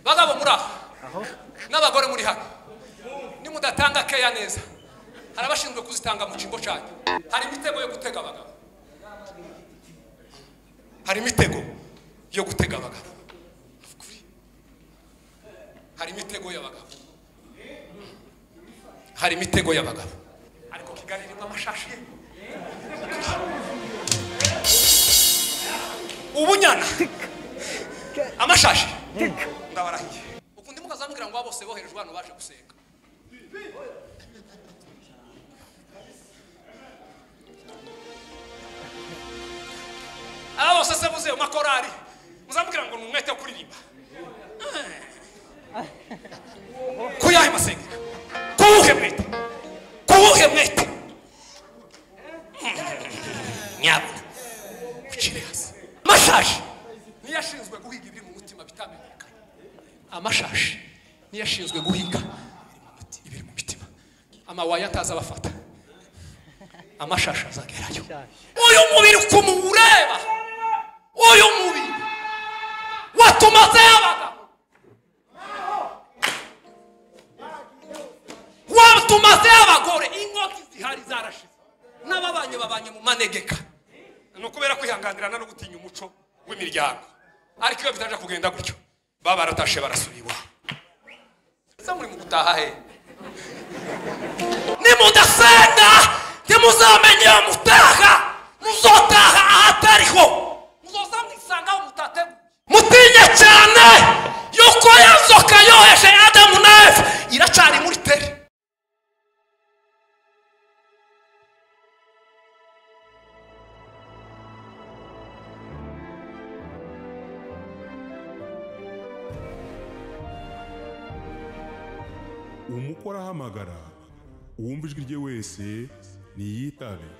Bagabo muri aho n'abagore muri hano, nimudatanga keya neza, hari abashinzwe kuzitanga mu cyimbo cyanyu. Hari imitego yo gutega abagabo, hari imitego yo gutega abagabo, hari imitego y'abagabo, hari imitego y'abagabo. Ariko Kigali irimo amashashi ubunyana, amashashi ndabarahiye. Ukundi mukazambwira ngo bose boherejwe hano baje gusenga. Aba bose se buze makorari muzambwira ngo numwete wo kuririmba kuyahe masengero, kuwuhe mwete, kuwuhe mwete nyabona ucire hasi. Amashashi niyo ashinzwe guhiga ibiri mu mutima bitamenyekanye. Amashashi niyo ashinzwe guhiga ibiri mu mitima. Amawaya ataza abafata, amashashi azagerayo. Uyu mubiri kumuureba, uyu mubiri watumaze abagabo, watumaze abagore. Inkoti zihari zarashize, n'ababanye babanye mu manegeka. Ni ukubera kwihanganirana no gutinya umuco w'imiryango. Ariko iyo bitaje kugenda gutyo, baba baratashe barasubira. Ese muri mu gutaha he? Nimudasenga ntimuzamenye iyo mutaha, muzotaha ahatariho, muzoza mwisangaho mutateguye. Mutinye cyane yuko ya nzoka yoheje Adamu na Eva iracari muri tere. Umukora ahamagara, uwumva ijwi rye wese niyitabe.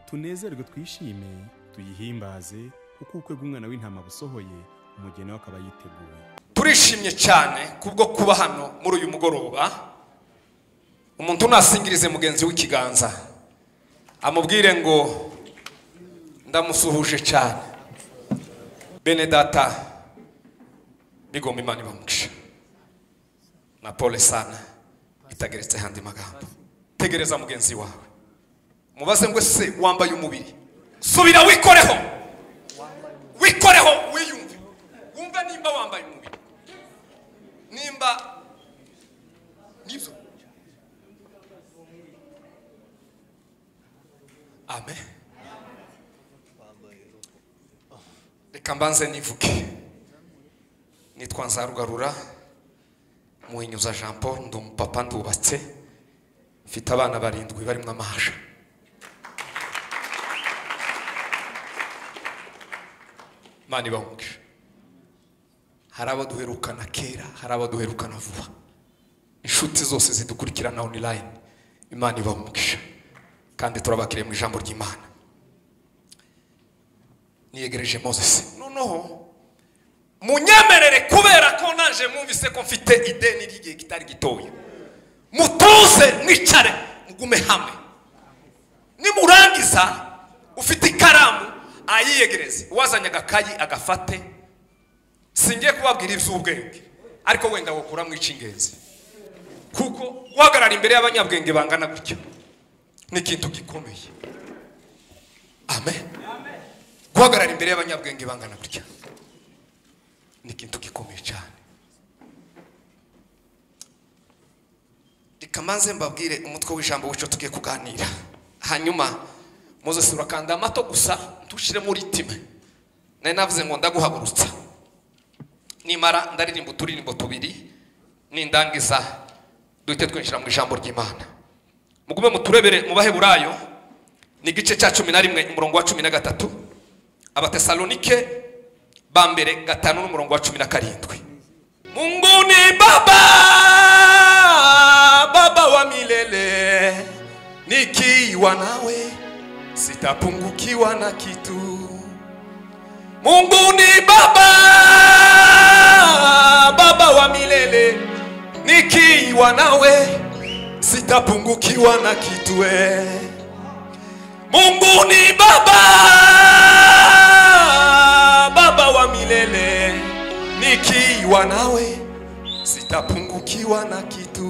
Tunezerwe twishime tuyihimbaze, kuko ubukwe bw'umwana w'intama busohoye, umugeni we akaba yiteguye. Turishimye cyane kubwo kuba hano muri uyu mugoroba. Umuntu nasingirize mugenzi w'ikiganza amubwire ngo ndamusuhuje cyane. Bene data bigomba Imana ibamugisha. Na pole sana itageretse handi magambo. Tegereza mugenzi wawe, mubaze ngo se wambaye umubiri. Subira wikoreho, wikoreho wiyumve, wumve nimba wambaye umubiri, nimba nibyo. Amen. Reka mbanze nivuge. Nitwa Nzarugarura Muhinyuza Jean Paul, ndi umupapa, ndubatse, mfite abana barindwi barimo amahasha. Imana ibahe. Hari abo duherukana kera, hari abo duherukana vuba. Inshuti zose zidukurikirana online, Imana ibahe umugisha. Kandi turabakiriye mu ijambo ry'Imana. Niyegereje Moses. Noneho munyemerere, kubera ko naje mwumvise ko mfite ideni ry'igihe kitari gitoya. Mutuze mwicare mugume hamwe. Nimurangiza ufite ikaramu ayiyegereze, uwazanye agakayi agafate. Singiye kubabwira iby'ubwenge, ariko wenda wokura mu icingenzi, kuko guhagarara imbere y'abanyabwenge bangana gutyo ni ikintu gikomeye. Amen. Guhagarara imbere y'abanyabwenge bangana gutya ni ikintu gikomeye cyane. Reka manze mbabwire umutwe w'ijambo w'ico tugiye kuganira. Hanyuma Moses urakanda amato gusa ntushire muri time. Nari navuze ngo ndaguhagurutsa. Nimara ndaririmba uturirimbo tubiri, nindangiza duhite twinjira mu ijambo ry'Imana. Mugume muturebere mu Baheburayo ni igice cya 11 umurongo wa 13, Abatesalonike ba mbere 5 n'umurongo wa 17. Mungu ni Baba, Baba wa milele, nikiwa nawe sitapungukiwa na kitu. Mungu ni Baba, Baba wa milele, nikiwa nawe sitapungukiwa na kitu. Mungu ni Baba, Baba wa milele, Nikiwa nawe sitapungukiwa na kitu.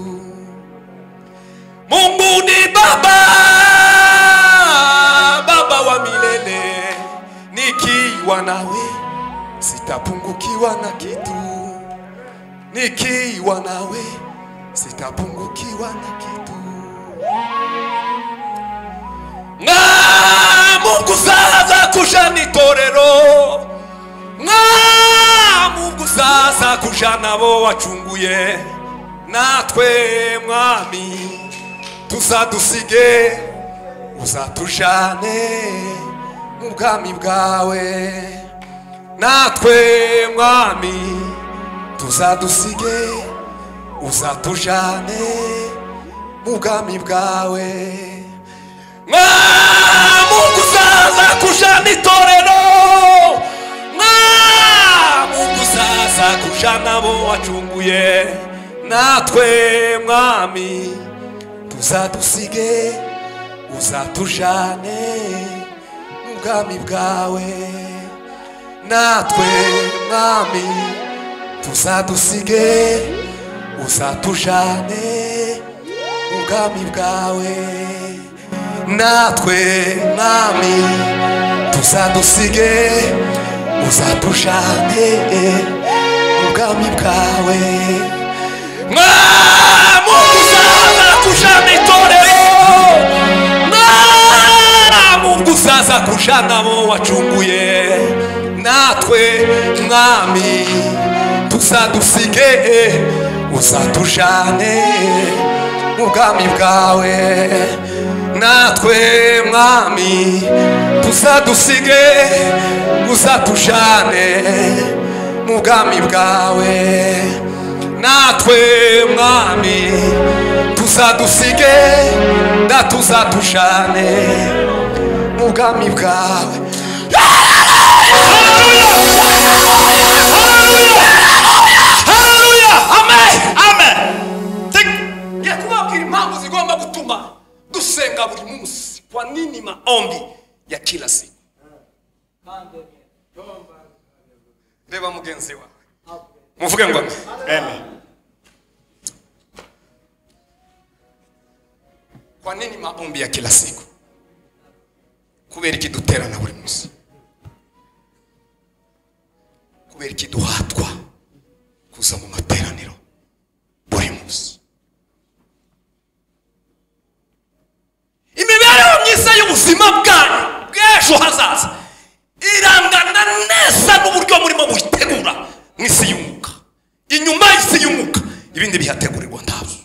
Mungu ni Baba, Baba wa milele. Nikiwa nawe sitapungukiwa na kitu. Nikiwa nawe sitapungukiwa na kitu. Na Mungu sasa kushani torero. Na Mungu sasa kushana bo wachunguye. Natwe mwami tuzadusige uzatujane mu bwami bwawe. Natwe mwami tuzadusige uzatujane mu bwami bwawe. Mungu sasa kushana itorero. Mungu sasa kushana bo wacunguye. Natwe mwami tuzadusige uzatujane mu bwami bwawe. Natwe mwami tuzadusige uzatujane mu bwami bwawe. Natwe mwami tuzadusige uzatujane mu bwami bwawe. Mungu sasa kushana itorero. Mungu sasa kushana bo wacunguye. Natwe mwami tuzadusige uzatujane mu bwami bwawe. Natwe mwami tuzadusige uzatujane mu bwami bwawe. Natwe mwami tuzadusige tuzatujane mu bwami bwawe. Haleluya! Amen! Amen! Ngiye kubabwira impamvu zigomba gutuma dusenga buri munsi. Kwa nini maombi ya kila siku? Reba mugenzi wawe muvuge ngo amen. Kwa nini maombi ya kila siku? Kubera iki duterana buri munsi? Kubera iki duhatwa kuza mu materaniro buri munsi? Imibereho myiza y'ubuzima bwanyu bw'ejo hazaza irangana neza n'uburyo murimo muyitegura mu isi y'umwuka. Inyuma y'isi y'umwuka ibindi bihategurirwa ntabyo.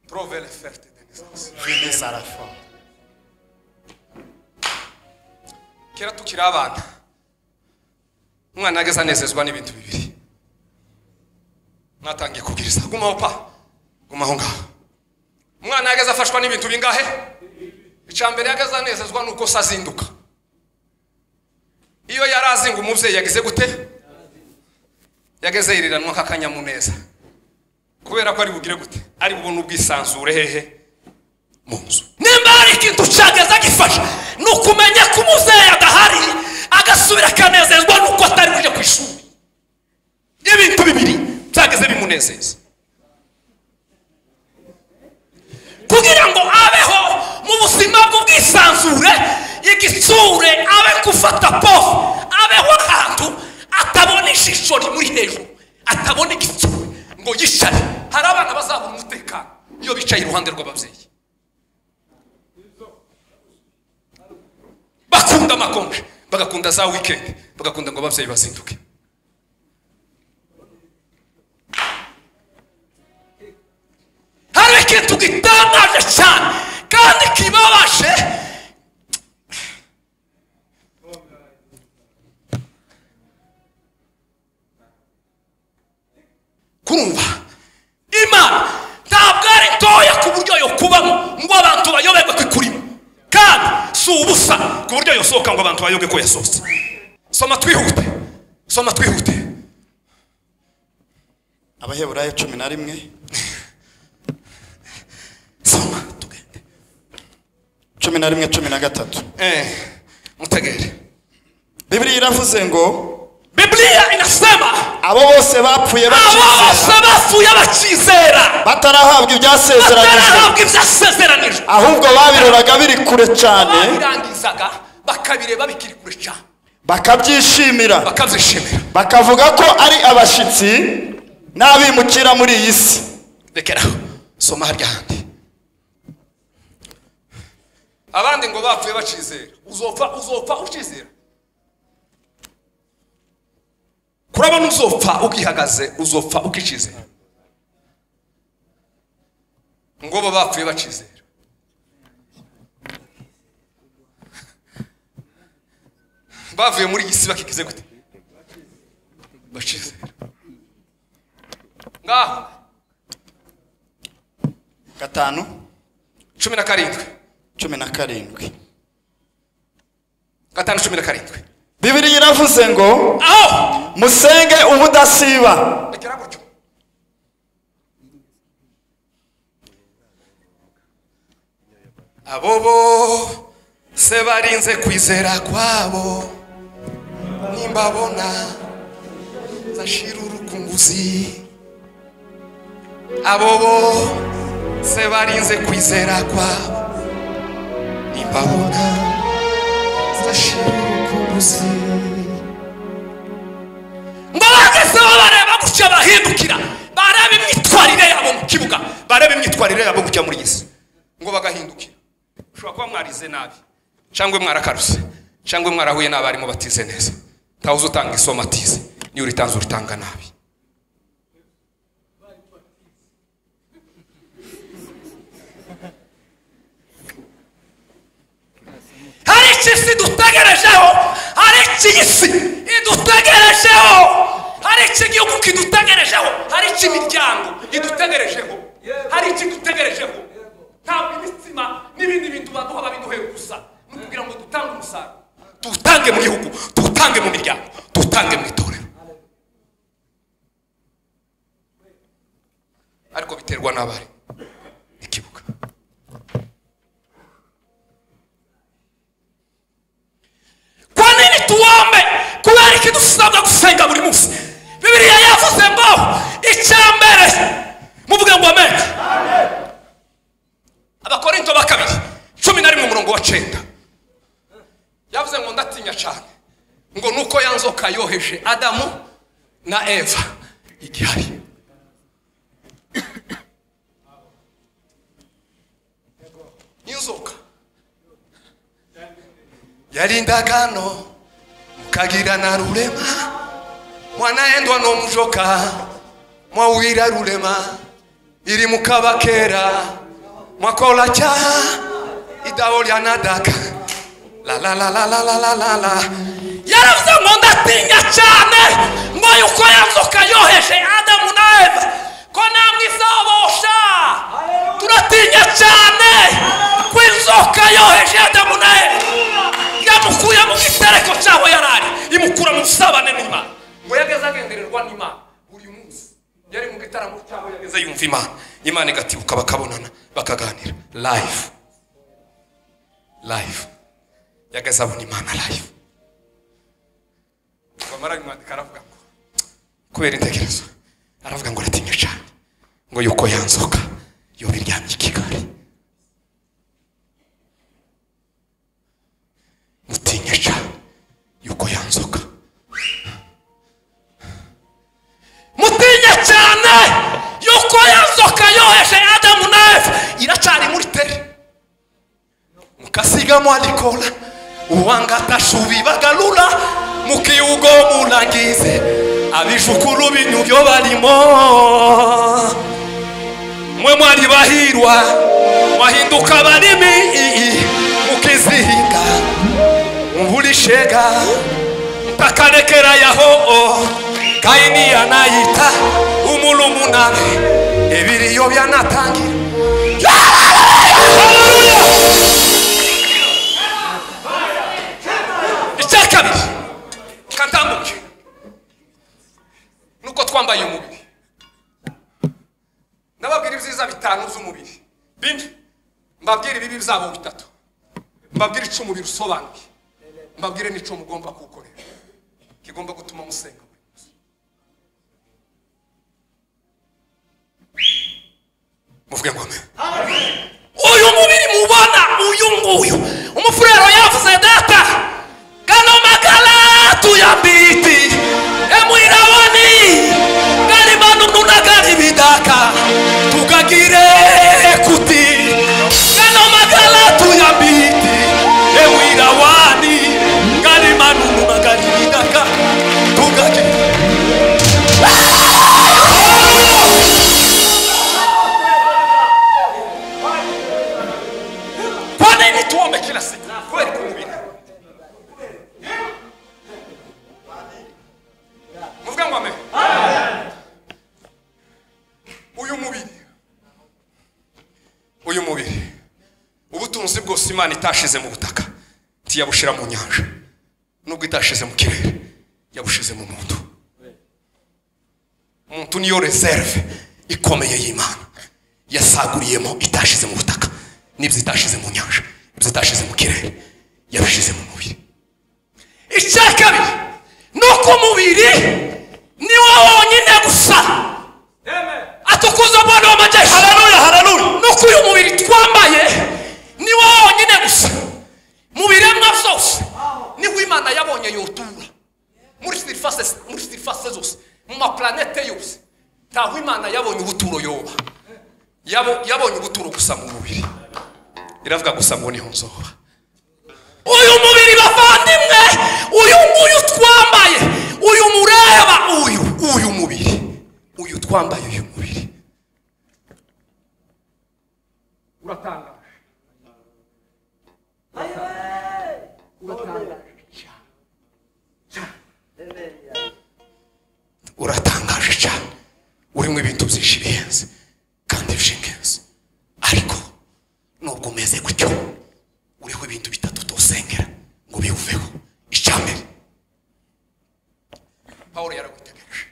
Trouvez les fêtes de naissance. Venez à la fin. Kera tukiri abana, umwana ageze anezezwa n'ibintu bibiri. Natangiye kubwiriza gumaho pa, gumaho ngaho. Umwana yageze afashwa n'ibintu bingahe? Icya mbere yageze anezezwa nuko sazinduka. Iyo yarazi ngo umuvyeyi yagize gute? Yageze yiriranwa kakanyamuneza. Kubera ko ari bugire gute? Ari bubone ubwisanzure hehe? Mu nzu. Nimba hari ikintu cyageze gifasha nukumenya ko umuvyeyi adahari agasubira akanezezwa nuko atari buje ku ishuri. Ibintu bibiri byageze bimunezeza. Kugira ngo abeho mu buzima bw'ubwisanzure, igitsure abe gufata pofu, abeho ahantu atabona ijisho rimuri hejuru, atabona igitsure ngo yicare. Hari abana bazabura umutekano iyo bicaye iruhande rw'ababyeyi. Bakunda amakonje, bagakunda za weekend, bagakunda ngo ababyeyi bazinduke. Hari ikintu gitangaje cyane kandi kibabaje. Kumva Imana ntabwo ari ntoya ku buryo yo kubamo ngo abantu bayoberwe ko ikurimo, kandi si ubusa ku buryo yosohoka ngo abantu bayoberwe ko yasohotse. Soma twihute, soma twihute. Abaheburayo 11. Soma tugende. 11:13. Mutegere. Biblia iravuze ngo, Biblia inasema abo bose bapfuye bacizera, batarahabwa ibyasezeranijwe, ahubwo babiroraga biri kure cyane, babirangizaga bakabireba bikiri kure cyane, bakabyishimira, bakavuga ko ari abashitsi n'abimukira muri iyi si. Rekera soma harya handi. Abandi ngo bapfuye bacizera, uzopfa ucizera. Kurabona uzopfa ukihagaze, uzopfa ukicizera. Ngo bo bapfuye bacizera. Bavuye muri iyi si bakigize gute? Bacizera. Ngaho 5 17 17 5 17. Biblia iravuze ngo aho musenge ubudasiba. Rekera gutyo. Abo bose barinze kwizera kwabo, nimbabona zashira urukunguzi. Abo bose barinze kwizera kwabo, nimbabona zashira urukunguzi. Ngo bagezeho bareba gutya bahindukira, bareba imyitwarire yabo mu kibuga, bareba imyitwarire yabo gutya muri iyi si, ngo bagahindukira. Ushobora kuba mwarize nabi, cyangwa mwarakaruse, cyangwa mwarahuye n'abarimu batize neza. Ntawe uzutanga isomo atize, niyo uritanze uritanga nabi. Hari isi dutegerejeho, hari isi idutegerejeho, hari igihugu kidutegerejeho, hari imiryango idutegerejeho, hari ikidutegerejeho. Ntabwo imitsima n'ibindi bintu baduha babiduhera gusa, ni ukugira ngo dutange umusaruro, tuwutange mu gihugu, tuwutange mu miryango, tuwutange mu itorero. Ariko biterwa n'abari ikibuga. Kwa nini tuombe? Kubera iki dusabwa gusenga buri munsi? Bibiliya yavuze ngo icyambere, muvuge ngo amen. Abakorinto ba kabiri 11 umurongo wa 9 yavuze ngo ndatinya cyane ngo nuko yanzoka yoheje Adamu na Eva igihari. Inzoka yarindagano mukagira na rurema, mwanaendwa no mujoka mwawira rurema, iri mukabakera mwakola cha idaho lya nadaka la la la la la la la la. Yaravuze ngo ndatinya cyane ngo yuko yanzoka yoheje Adamu na Eva, ko namwe izabosha. Turatinya cyane ko inzoka yoheje Adamu na Eva yamukuye mu gitereko cyaho yarari, imukura mu busabane n'Imana. Ngo yageze agendererwa n'Imana buri munsi, yari mu gitaramo cyaho yageze yumva Imana, Imana igatibuka bakabonana bakaganira live live. Yageze abona Imana live. Bamara imwandika aravuga ngo kubera intekerezo, aravuga ngo aratinya cyane ngo yuko yanzoka yoba iryamye i Kigali. Mutinye cyane yuko yanzoka, mutinye cyane yuko yanzoka yoheje Adamu na Eva iracyari muri tere. Mukasiga mwalikora uwanga tashubi bagalula, mukiugo mulangize abishukuru binyu byo barimo. Mwe mwari bahirwa mwahinduka barimi, mukizihinga mubulishega mpaka yaho Kaini anayita umulumunane ebiriyo byanatangira. Icya kabiri kantambuke nuko twambaye umubiri. Nababwira ibyiza bitanu by'umubiri, bine mbabwira ibibi byabo bitatu. Mbabwire ico umubiri usobanuye, mbabwire n'ico mugomba kuwukorera kigomba gutuma musenga buri munsi. Muvuge ngo amen. Uyu mubiri mubona uyu nguyu, umufurero yavuze data kano makala tuyambiti emwirawani galimanununagari bidaka tugagire kuti kano makala tuyambiti emwirawani galimanununagari bidaka tugagire. Kwa nini tuombe kila siku? Kweli kumubiri. Muvuga ngo amen. Uyu mubiri ubutunzi bwose Imana itashize mu butaka ntiyabushira mu nyanja, nubwo itashize mu kirere yabushize mu muntu. Umuntu niyo reserve ikomeye y'Imana yasaguriyemo, itashize mu butaka n'ibyo itashize mu nyanja, ibyo itashize mu kirere yabishize mu mubiri. Icya kabiri nuko umubiri ni wo wonyine gusa atukuza Bwana w'amajeshi. Haleluya, haleluya. Nuko uyu mubiri twambaye ni wo wonyine gusa mu biremwa byose niwo Imana yabonye yotura muri surface zose, mu maplanete yose ntaho Imana yabonye ubuturo yoba. Yabonye ubuturo gusa mu mubiri, iravuga gusa ngo niho nzoba. Uyu mubiri bavandimwe, uyu nguyu twambaye, uyu mureba, uyu mubiri, uyu twambaye, uyu mubiri uratangaje. Uratangaje cyane, urimo ibintu byinshi bihenze kandi by'ingenzi, ariko nubwo umeze gutyo uriho ibintu bitatu tosengera ngo biwuveho. Icya mbere, Pawulo yarawitegereje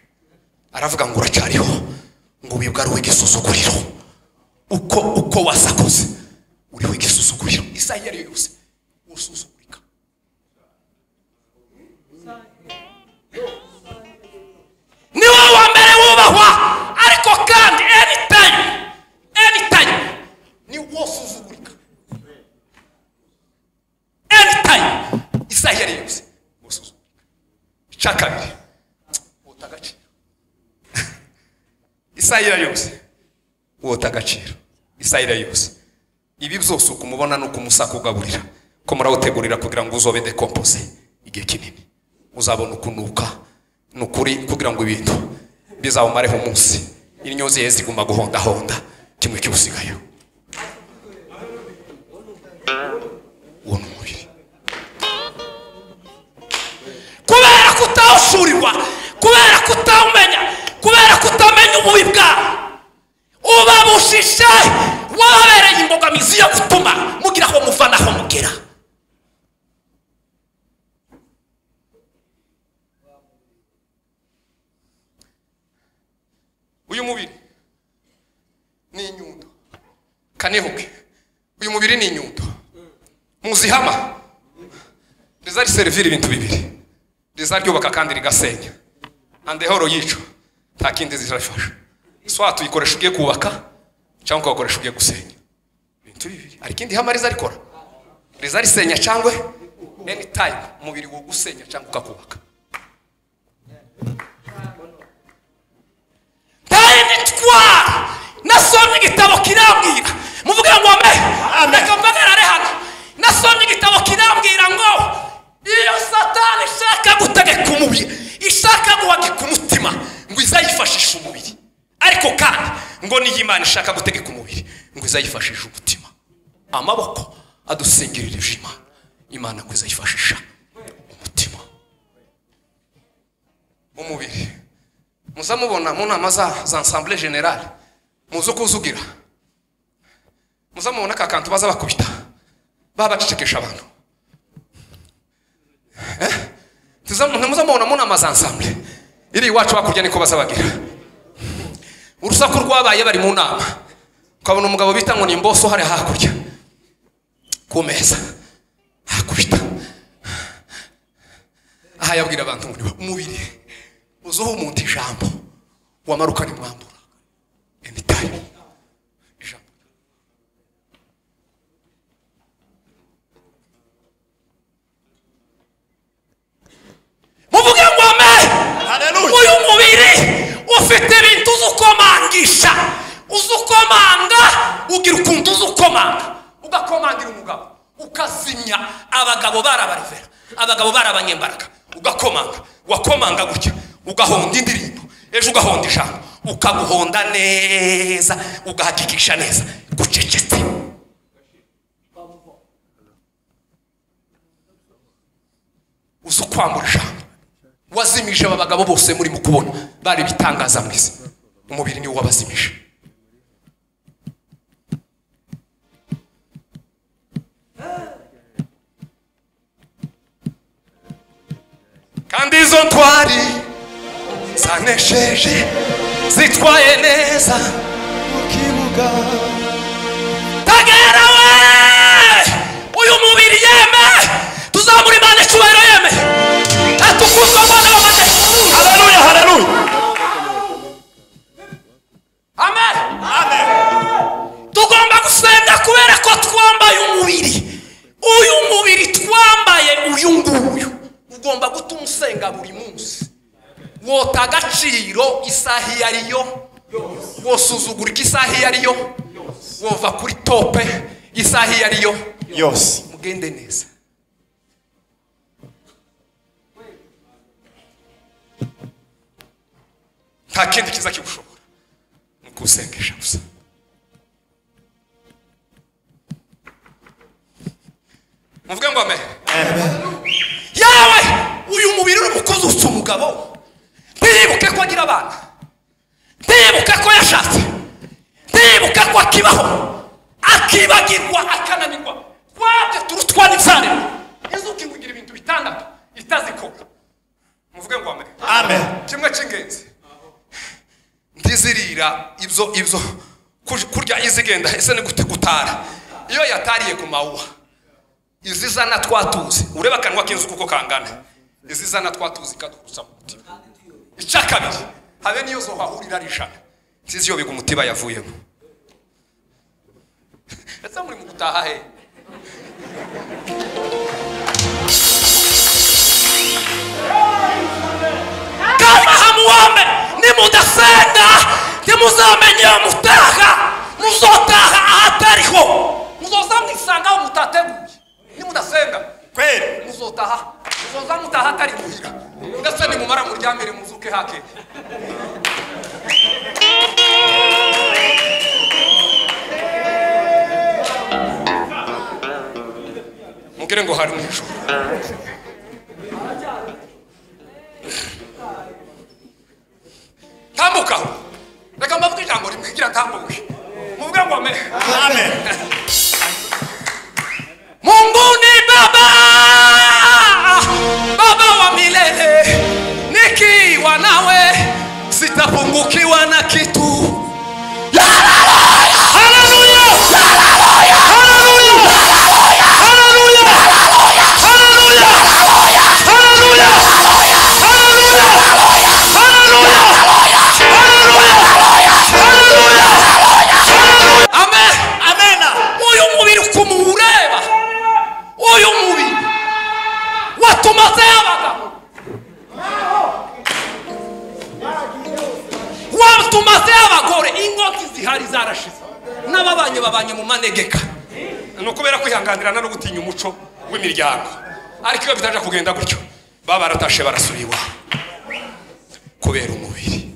aravuga ngo uracyariho ngo wibwe ari uw'igisuzuguriro. Uko wasakoze uriho igisuzuguriro, isaha iyo ari yo yose usuzugurika. Ni wowe wa mbere wubahwa, ariko kandi anytime ni wowe usuzugurika. Anytime isaha iyo ari yo yose usuzugurika. Icya kabiri, wota agaciro. Isaha iyo ari yo yose wota agaciro. Isaha iyo ari yo yose ibi byose ukumubona no kumusakugaburira ko murawutegurira kugira ngo uzobe decompose igihe kinini, uzabona ukunuka nukuri kugira ngo ibintu bizawumareho umunsi, inyozi ye ziguma guhondahonda kimwe cyusigayo. Uwo ni umubiri. Kubera kutawushurirwa, kubera kutawumenya, kubera kutamenya ububi bwawo, ubabushishe wababereye imbogamizi yo gutuma mugira aho muva naho mugera. Uyu mubiri ni inyundo. Kanihuke. Uyu mubiri ni inyundo. Muzihama rizari servir ibintu bibiri, rizaryubaka kandi rigasenya. Andehoro yico nta kindi zirafasha. Swa tuyikoresha ugiye kubaka cyangwa ukakoresha ugiye gusenya. Ibintu bibiri. Ariko indi hama rizarikora, rizarisenya cyangwa anytime umubiri wo gusenya cyangwa ukakubaka. Nasomye igitabo kirambwira, muvuge ngo amen. Reka mpagarare hano. Nasomye igitabo kirambwira ngo iyo Satani ishaka gutegeka umubiri, ishaka guhagika umutima ngo izayifashishe umubiri, ariko kandi ngo niyo Imana ishaka gutegeka umubiri ngo izayifashishe umutima. Amaboko adusingirira Imana, Imana ngo izayifashisha umutima. Umubiri muzamubona mu nama za Assemblée Générale, muzo kuzugira, muzamubona kakantu baza bakubita babacecekesha abantu. Muzamubona mu nama za Assemblée iri iwacu hakurya niko bazabagira. Urusaku rwabaye bari mu nama, ukabona umugabo bita ngo ni Mboso hari hakurya ku meza, Kubita aha yabwira abantu ngo umubiri uzuho umuntu ijambo wamaruka ni mwambura anytime ijambo. Muvuge ngo amen. Haleluya. Uyu mubiri ufite ibintu uzukomangisha, uzukomanga, ugira ukuntu uzukomanga, ugakomangira umugabo, ukazimya abagabo barabarevera, abagabo barabanyembaraga, ugakomanga, wakomanga gutya, ugahonda indirimbo, ejo ugahonda ijambo, ukaguhonda neza, ugahakikisha neza, gucecetse. Uzukwambura ijambo. Wazimije aba bagabo bose muri mu kubona bari bitangaza mwese, umubiri niwo wabazimije. Kandi izo ntwari zanesheje zitwaye neza mu kibuga. Tagera we uyu mubiri yeme, tuzamura Imana icyubahiro yeme, atukuzwa Bwana w'amajye. Haleluya, haleluya. Amen. Amen. Tugomba gusenga kubera ko twambaye umubiri. Uyu mubiri twambaye uyu nguyu ugomba gutuma usenga buri munsi. Wota agaciro isaha iyo ariyo, wosuzugurika isaha iyo ariyo, wova kuri tope isaha iyo ariyo yose. Mugende neza. Nta kindi kiza kigushobora ni ukusengesha gusa. Muvuge ngo amen. Yawe uyu mubiri uri mukuzutsa umugabo, ntiyibuke ko agira abana, ntiyibuke ko yashatse, ntiyibuke ko akibaho, akibagirwa, akananirwa. Twabye turutwa n'ibyaremwe. Inzuki ngugira ibintu bitandatu itazikora. Muvuge ngo amen. Amen. Kimwe cy'ingenzi, ntizirira ibyo ibyo kurya izigenda ese ni gute gutara. Iyo yatariye ku mawuwa izizana twatuzi, ureba akanwa k'inzuki uko kangana, izizana twatuzi kadukurusa mu mutima. Icya kabiri, habe niyo zohahurira ari ijana, ntizi iyo biga umutiba yavuyemo. Ese muri mu gutaha he? Kama hamuombe nimudasenga, ntimuzamenye mutaha, muzotaha ahatariho, muzoza mwisanga aho mutateguye. Nimudasenga kweli muzotaha, muzoza mutaha atari muhira. Ndetse nimumara muryamire muzuke hake. Mugire ngo hari mwijuru. Tambuka. Reka mbavuge ijambo rimwe gira tambuke. Muvuge ngo amen. Amen. Mungu ni baba, baba wa milele, nikiwa nawe sitapungukiwa na kitu. Haleluya! Haleluya! Haleluya! Haleluya! Haleluya! Haleluya! Haleluya! Haleluya! Amen. Amen. Uyu mubiri kumureba, uyu mubiri watumaze abagabo, watumaze abagore, ingoti zihari zarashize, n'ababanye babanye mu manegeka. Ni ukubera kwihanganirana no gutinya umuco w'imiryango. Ariko iyo bitaje kugenda gutyo, baba baratashe barasubiye iwabo kubera umubiri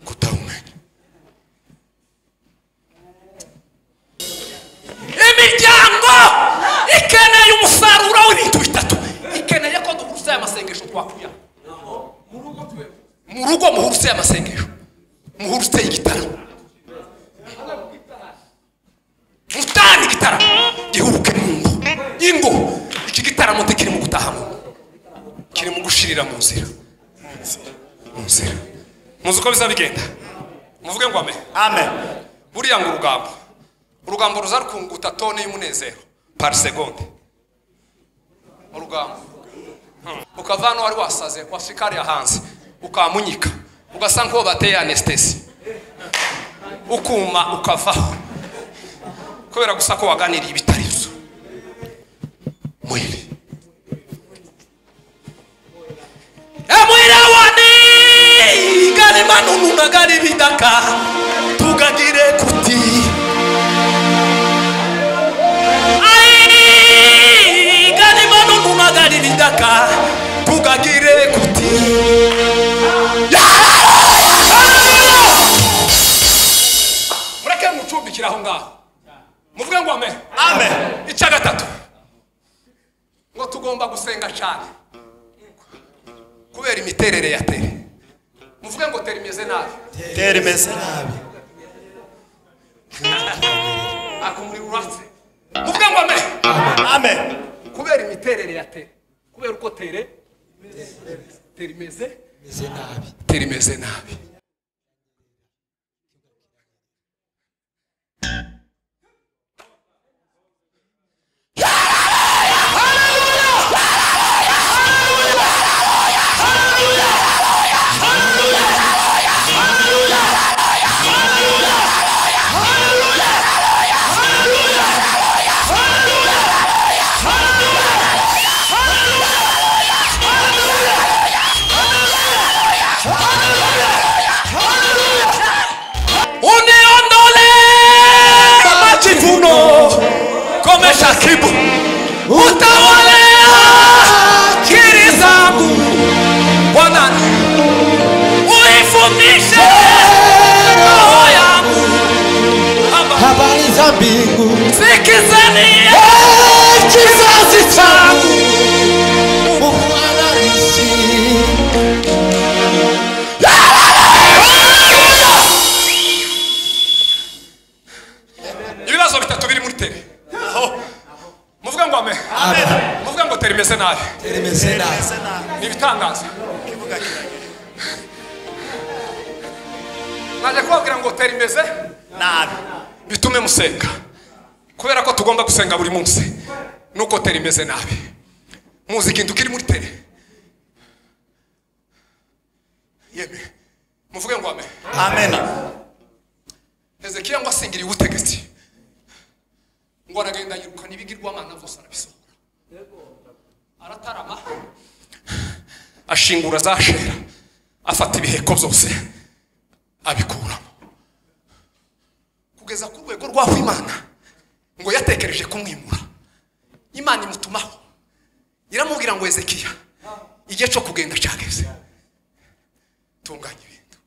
kutawumenya. Imiryango ikeneye umusaruro w'ibintu bitatu. Ikeneye ko duhurusa amasengesho twakuya mu rugo, muhuruse amasengesho, muhuruse igitaramo, mutane igitaramo gihuruke mu ngo. Ingo iki gitaramo ntikiri mu gutaha mu ngo, kiri mu gushirira mu nzira, mu nzira. Muzi uko bizabigenda? Muvuge ngo amen. Amen. Buriya ngo urugambo, urugambo ruza rukunguta tone y'umunezero par seconde. Ukavano wari wasaze washikari hanze ukamunyika ugasa nko bateye anesthesia ukuma ukavaho kubera gusa ko waganiriye ibitari byo. Mwili mwili wani gari manunu na gari bidaka tugagire kuti ai gari manunu na gari bidaka tugagire kuti. Mureke mucumbikira aho ngaho muvuge ngo amen. Amen. Icya gatatu ngo tugomba gusenga cyane kubera imiterere ya tere. Muvuge ngo tere imeze nabi. Tere imeze nabi. Akumuri uratse. Muvuge ngo amen. Amen. Kubera imiterere ya tere, kubera uko tere tere imeze nabi. Tere imeze nabi. Komesha kibu utawale akili zangu Bwana, uifundishe roho yangu habari za mbingu, sikizeni kizazi changu Mungu anaishi. Ibibazo bitatu biri muri tere. Muvuga ngo amen. Amen. Muvuga ngo tere imeze nabi. Tere imeze nabi. Ni ibitangaza. Naje kubabwira ngo tere imeze nabi bitume musenga, kubera ko tugomba gusenga buri munsi nuko tere imeze nabi. Muzi ikintu kiri muri tere. Yeme muvuge ngo amen. Amen. Hezekiya ngo asingiriye ubutegetsi ngo aragenda yirukana ibigirwamana byose arabisohora, aratarama ashingura za shera, afata ibiheko byose abikuramo kugeza ku rwego rw'aho Imana ngo yatekereje kumwimura. Imana imutumaho iramubwira ngo Hezekiya igihe cyo kugenda cyageze, tunganya ibintu.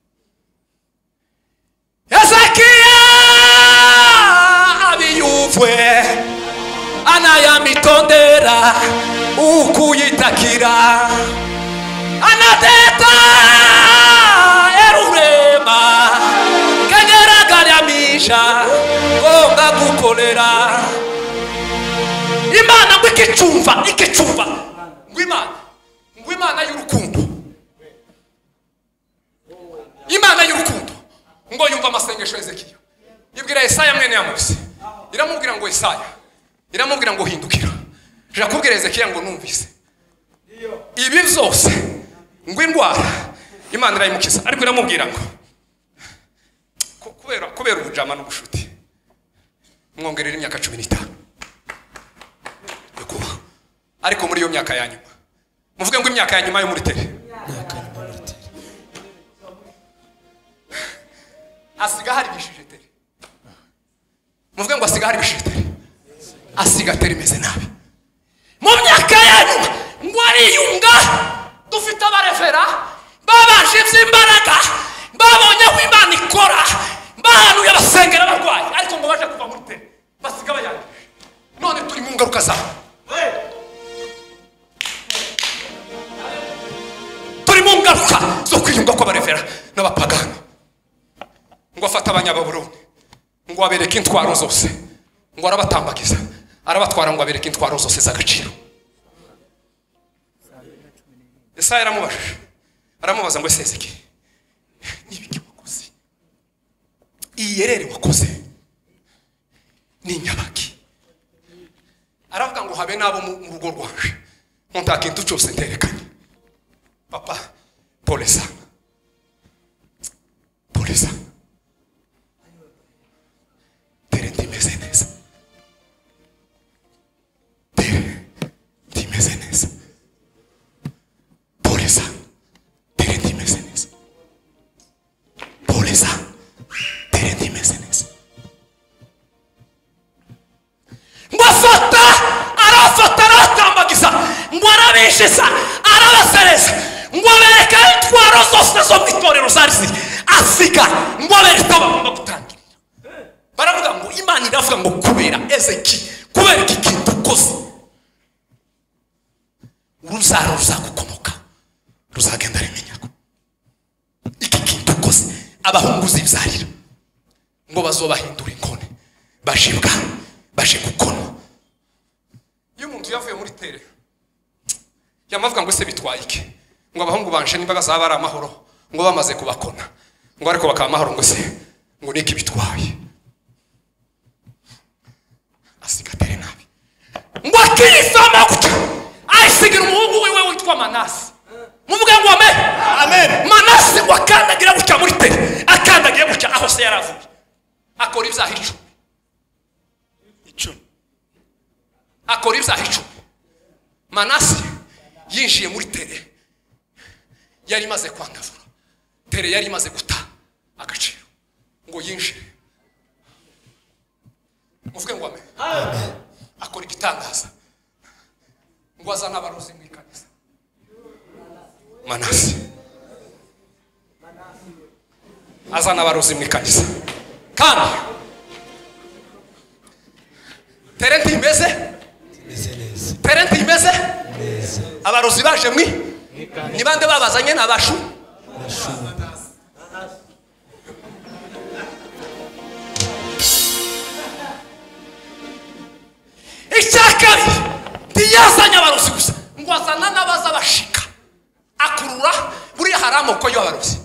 Hezekiya abiyuvwe anayamitondera ukuyitakira anateta erurema kageragaramisha ngonga gukorera Imana ngo ikicumva ikicumva ngo Imana ngo Imana y'urukundo, Imana y'urukundo ngo yumva amasengesho Hezekiya. Ibwira Yesaya mwene Amosi, iramubwira ngo Yesaya, iramubwira ngo hindukira ja kubwira Hezekiya ngo numvise ibi byose ngo indwara Imana irayimukiza, ariko iramubwira ngo kubera ubujama n'ubushuti mwongerera imyaka 15 yo kuba. Ariko muri iyo myaka ya nyuma, muvuge ngo imyaka ya nyuma yo muri tere asiga hari bishije tere. Muvuge ngo asiga hari bishije tere, asiga tere imeze nabi. Mu myaka ya nyuma ngo ariyunga, dufite abarefera babanje imbaraga, babonye aho Imana ikora, bahanuye basengera abarwayi, ariko ngo baje kuva muri tere basiga bayangije. None turi mu ngaruka zabo, turi mu ngaruka zo kwiyunga kw'abarefera n'abapagani. Ngo afata abanyababuloni ngo abereke intwaro zose, ngo arabatambagiza arabatwara ngo abereke intwaro zose z'agaciro. Yesaya aramubajije, aramubaza ngo ese Hezekiya n'ibiki wakoze, iyi yerere wakoze ni nyabaki? Aravuga ngo habe nabo mu rugo rwaje ngo nta kintu cyose nterekanye. Papa, pole sana, pole sana, tere ntimeze neza, tere ntimeze neza, pole sana, tere ntimeze neza, pole sana, tere ntimeze neza. Ngo afata arafata aratambagiza, ngo arabishiza arabasereza, ngo abereka intwaro zose zo mu itorero zari ziri, asiga ngo abereka aho bagomba gutangirira. Baravuga ngo Imana iravuga ngo kubera Ezeki, kubera iki kintu ukoze, urubyaro ruzagukomoka ruzagenda rumenyako iki kintu ukoze. Abahungu uzibyarira ngo bazobahindura inkone, bashibwa baje gukonwa. Iyo umuntu yavuye muri tere yamavuga ngo se bitwaye iki, ngo abahungu banje nimba bazaba ari amahoro, ngo bamaze kubakona, ngo ariko bakaba amahoro, ngo se ngo niki bitwaye. Asiga tere nabi, ngo akiyisama gutya ayisigira umuhungu wiwe witwa Manase. Muvuge ngo amen. Amen. Manase ngo akandagira gutya muri tere, akandagira gutya aho se yaravuye, akora ibyaha 10, akora ibyaha 10. Manase yinjiye muri tere yari imaze kwandavura, tere yari imaze guta agaciro, ngo yinjire. Muvuge ngo amen. Akora igitangaza, ngo azana abarozi mu ikanisa. Manase azana abarozi mu ikanisa, kandi tere ntimeze, tere ntimeze, abarozi baje mwi ni bande babazanye n'abashu. Icyakabiri ntiyazanye abarozi gusa, ngo azana n'abaza bashika, akurura. Buriya hari amoko y'abarozi,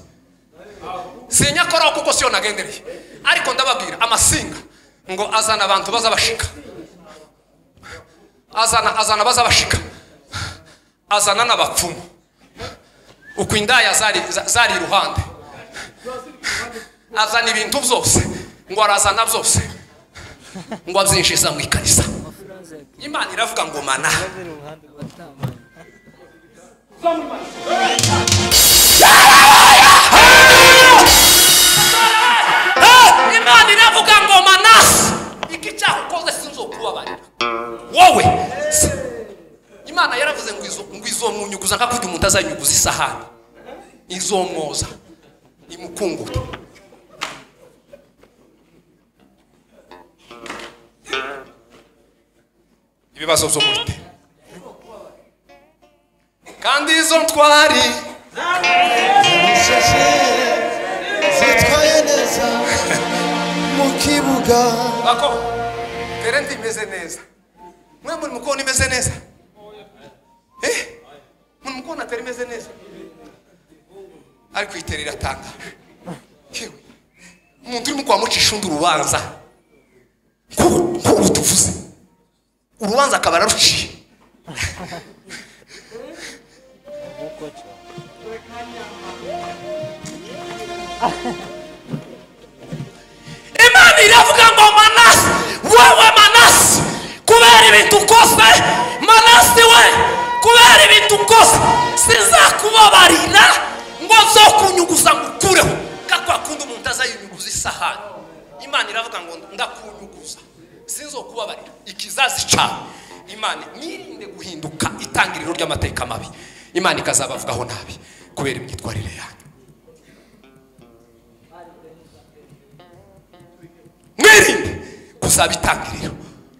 sinyakoraho kuko siyo nagendereye, ariko ndababwira amasinga ngo azana abantu baza bashika, azana baza bashika, azana n'abapfumu. Uko indaya zari iruhande, azana ibintu byose, ngo arazana byose, ngo abyinjiza mu ikanisa. Imana iravuga ngo mana Imana iravuga ngo Manase, iki cyaha ukoze sinzokubabarira wowe. Imana yaravuze ngo izomunyuguza nka kurya umuntu azanyuguza isahani, izomwoza imukungute. Ibibazo byo muri te, kandi izo ntwari zitwaye neza mu kibuga. Bako tere ntimeze neza, mwe muri mukona imeze neza, muri mukona tere imeze neza, ariko itere iratangaje. Yewe umuntu urimo kwamucisha undi urubanza, nk'ubu tuvuze urubanza akaba araruciye. Imana iravuga ngo Manase, wowe Manase, kubera ibintu ukoze, Manase we, kubera ibintu ukoze, sizakubabarira ngo nzokunyuguza ngukureho. Kakwa kundi umuntu azayinyuguza isahani, Imana iravuga ngo ndakunyuguza, sinzokubabarira ikizazi cyawe. Imana mwirinde guhinduka itangiriro ry'amateka mabi, Imana ikazabavugaho nabi kubera imyitwarire yanyu. Mwirinde kuzaba itangiriro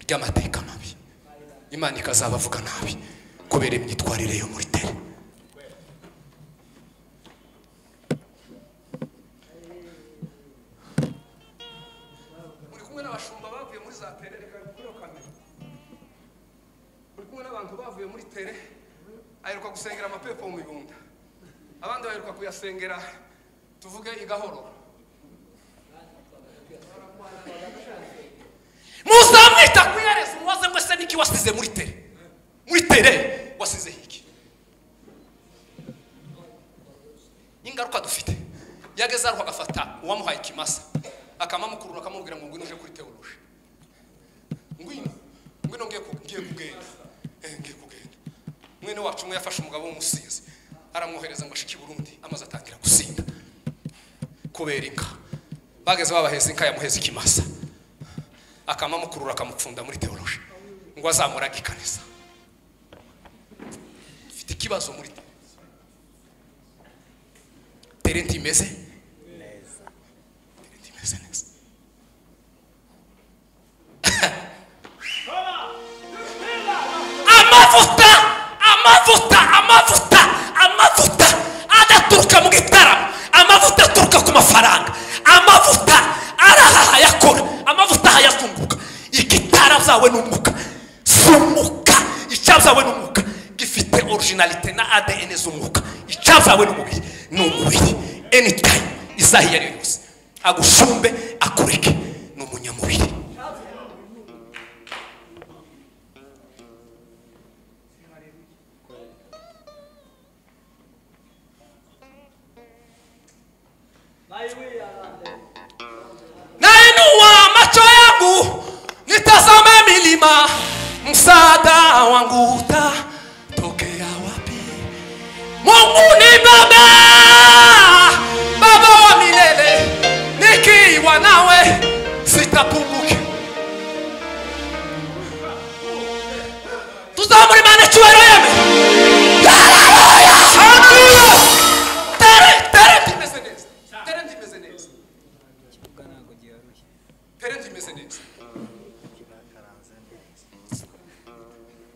ry'amateka mabi, Imana ikazabavuga nabi kubera imyitwarire yo muri tere. Muri kumwe n'abashumba bavuye muri za tere, reka kuri kamera. Muri kumwe n'abantu bavuye muri tere, aheruka gusengera amapepo mu mibunda, abandi baheruka kuyasengera tuvuge igahoro. Muzamwita kuyareza umubaze ngo ese niki wasize muri tere? Muri tere wasize iki? Yageze aho agafata uwamuhaye ikimasa akamamukurura akamubwira ngo ngwino uje kuri teoloji. Ngwino ngwino ngiye kugenda. Ngiye kugenda. Mwene wacu umwe yafashe umugabo w'umusinzi aramwohereza ngo ashike i Burundi, amaze atangira gusinda kubera inka. Bageze babaheza inka yamuheza ikimasa, akamamukurura akamupfunda muri teoloji ngo azamurage ikanisa. Mfite ikibazo muri tere ntimeze neza. Tere ntimeze neza. Amavuta, amavuta, amavuta, amavuta adaturuka mu gitaramo, amavuta aturuka ku mafaranga, amavuta arahaha yakora, amavuta hayazunguka. Igitarabyawe n'umwuka, zumuka, icyabyawe n'umwuka gifite originalité na ADN z'umwuka. Icyabyawe n'umubiri ni umubiri. Anytime isaha iyo ari yo yose agushumbe akureke, ni umunyamubiri. Nainua macho yangu nitazame milima, msaada wangu utatokea wapi? Mungu ni Baba, Baba wa milele, nikiwa nawe sitapunguki. Tuzamure Imana icyubahiro yeme. Haleluya! Haleluya! Tere tere ntimeze neza. Tere ntimeze neza. Tere ntimeze neza.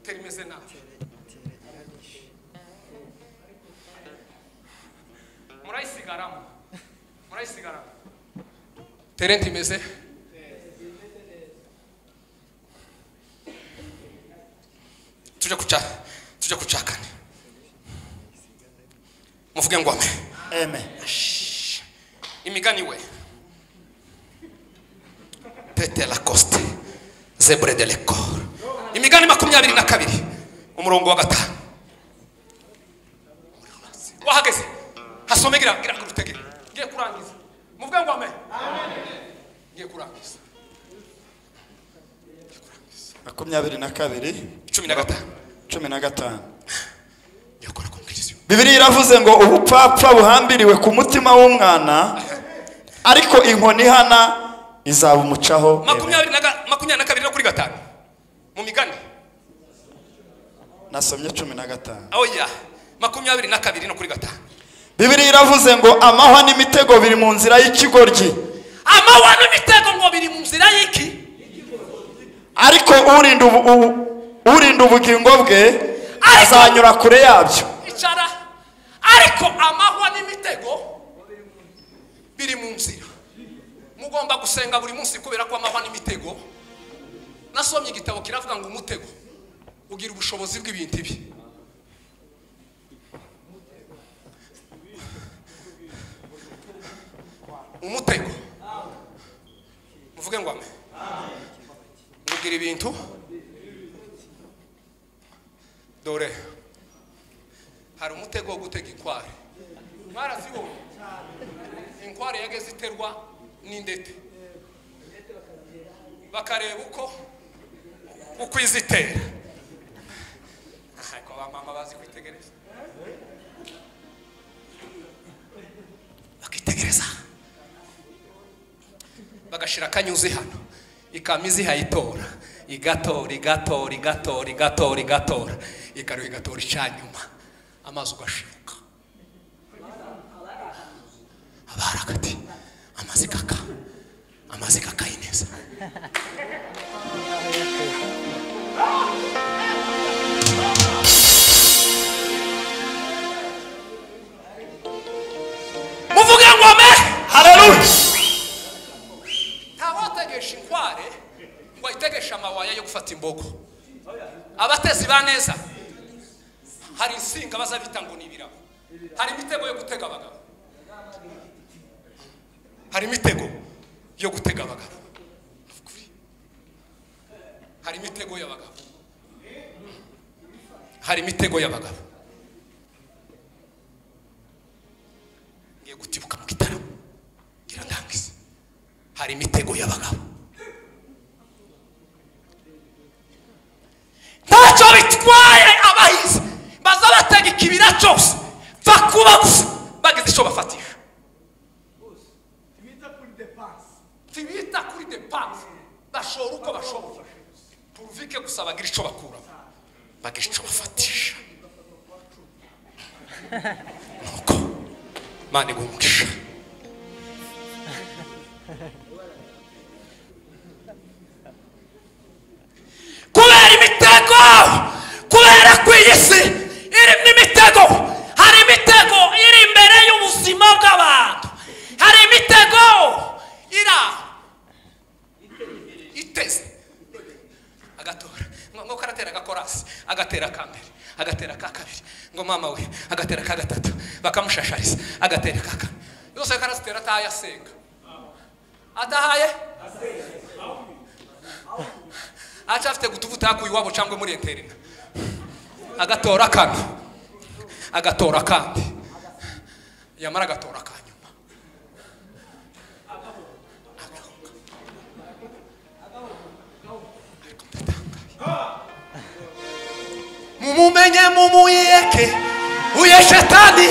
Tere imeze nabi. Murayisigaramo. Murayisigaramo. Tere ntimeze. Tujya kucakane. Muvuge ngo amen. Amen. Imigani we. Pete la coste. Zebre de l'école. Imigani 22 umurongo wa 5. Wahageze. Hasome gira gira rutege. Ngiye kurangiza. Muvuge ngo amen. Amen. Ngiye kurangiza. 22 15 15. Yakora conclusion. Bibiliya iravuze ngo ubupfapfa buhambiriwe ku mutima w'umwana, ariko inkoni ihana izabumucaho. 22 no kuri 5. Mu migani nasomye 15. Oya, 22 no kuri 5. Bibiliya iravuze ngo amahwa n'imitego biri mu nzira y'ikigoryi. Amahwa n'imitego ngo biri mu nzira y'iki? Ariko urinda ubugingo bwe azanyura kure yabyo. Icara. Ariko amahwa n'imitego biri mu nzira. Mugomba gusenga buri munsi kubera ko amahwa n'imitego. Nasomye igitabo kiravuga ngo umutego ugira ubushobozi bw'ibintu ibi. Umutego. Muvuge ngo amen. Ugira ibintu. Dore hari umutego wo gutega inkware. Mwarazibonye? Inkware yageze iterwa n'indete, bakareba uko izitera. Ariko ba mama bazi kwitegereza, bakitegereza bagashira akanyuzi hano, ikamizi hayitora, igatora igatora igatora igatora igatora, ikaruha igatora icyanyuma, amazi ugashibuka. Abarakati amazi kaka, amazi kaka ineza. Muvuge ngo amen. Haleluya. Ntawategesha inkware ngo ayitegeshe amawaya yo gufata imbogo. Abatezi ba neza hari insinga bazabita ngo ni ibirabo. Hari imitego yo gutega abagabo. Hari imitego yo gutega abagabo. Hari imitego y'abagabo. Hari imitego y'abagabo. Ngiye gutibuka mu gitaramo. cyose bakuba gusa bagize icyo bafatisha tibita kuri dépense bashora uko bashobora puruvike gusa bagira icyo bakuramo bagira icyo bafatisha nuko Imana iguha umugisha kubera imitego kubera ko iyi si irimo imitego hari imitego iri imbere y'ubuzima bw'abantu hari imitego ira iteze agatora ngo karatera agakorasi agatera ka mbere agatera ka kabiri ngo mama we agatera ka gatatu bakamushashariza agatera ka kane yose karazitera atahaye asenga adahaye aca afite gutuvuta yakuye iwabo cyangwa muri interina agatora kano agatora kandi yamara agatora kanyuma mumumenye mumuyeke uye shetani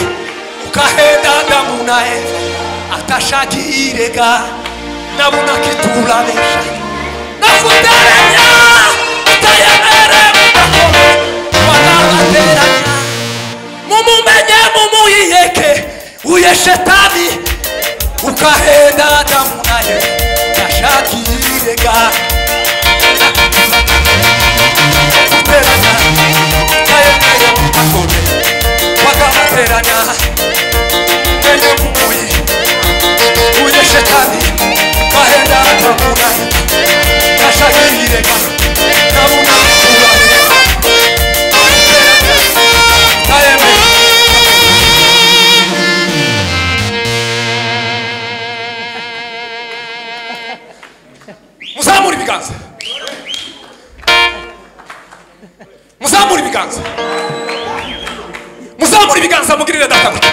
ukahenda Adamu na Eva atashagirega nabona kitulabesha nakuteranya utayemere mudakome wanabateranya mumumenye mumuyeke uye shetani ukahenda Adamu na Eva atashagirega wakabateranya menye mumuyi uye shetani kahenda Adamu na Eva kashagirega nabona kurabeka tayeme muzamura ibiganza muzamura ibiganza muzamura ibiganza mugirire data gutya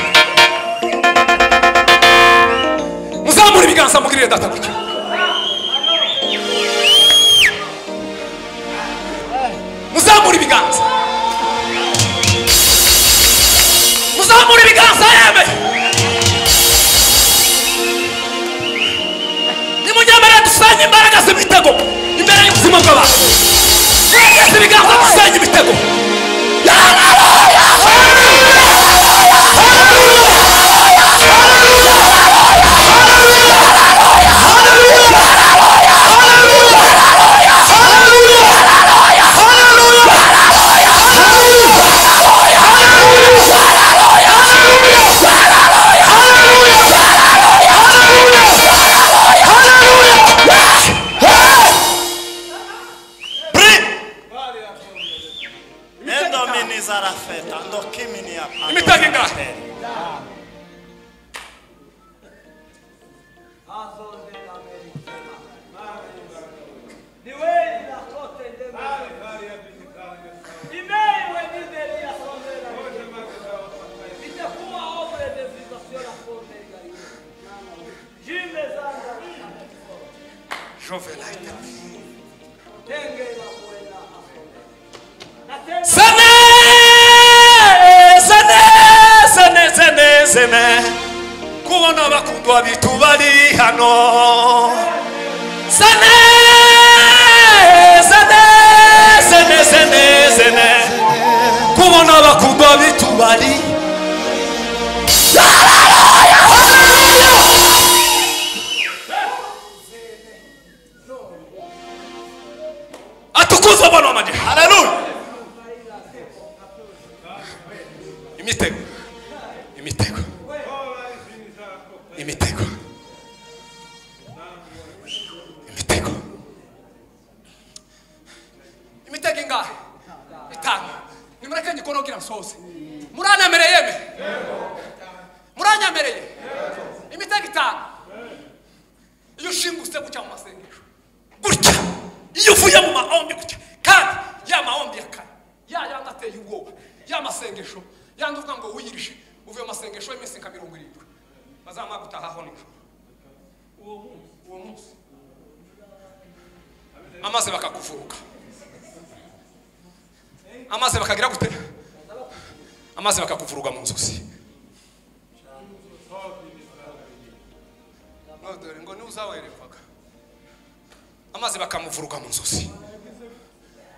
muzamura ibiganza mugirire data gutya muzamura ibiganza muzamura ibiganza yeme nimunyemere dusenye imbaraga z'imitego imbere y'ubuzima bw'abantu mwegeze ibiganza dusenye imitego Imitego ingahe? Sene sene kubona bakundwa bitubari hano sene sene sene sene sene kubona bakundwa bitubari atukuzwe Bwana wa majeshi. Haleluya. Imitego imitego imitego imitego imitego ingahe? Itanu. Nimureke nyikorogira nsoze. Muranyemereye yeme? Muranyemereye? Imitego itanu. Iyo ushingutse gutya mu masengesho gutya, iyo uvuye mu maombi gutya, kandi ya maombi ya kane ya yandi ateye ubwoba, ya masengesho yandi uvuga ngo wiyirishe uvuye mu masengesho y'iminsi nka 70 bazamara gutahaho nijoro uwo munsi amaze bakakuvuruka, amaze bakagira gute, amaze Amazi bakakuvuruga mu nzozi. No dore ngo nuzawerekwaga. Amazi bakamuvuruga mu nzozi.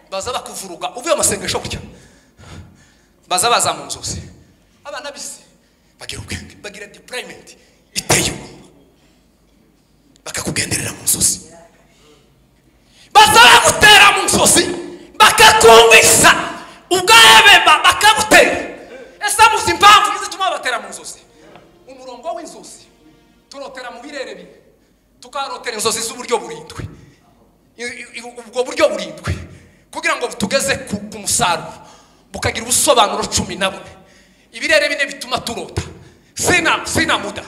Baza bakuvuruga uvuye amasengesho gutya. Baza baza mu nzozi. Abana bisi bagira ubwenge, bagira deployment iteye ubwoba. Bakakugenderera mu nzozi. Baza bagutera mu nzozi, bakakumvisa ubwebe bakagutera. Ese muzi impamvu izituma batera mu nzozi? Umurongo w'inzozi turotera mu birere bine, tukarotera inzozi z'uburyo burindwi. Ubwo buryo burindwi kugira ngo tugeze ku musaruro bukagira ubusobanuro 14. Ibirere bine bituma turota. Sina muda.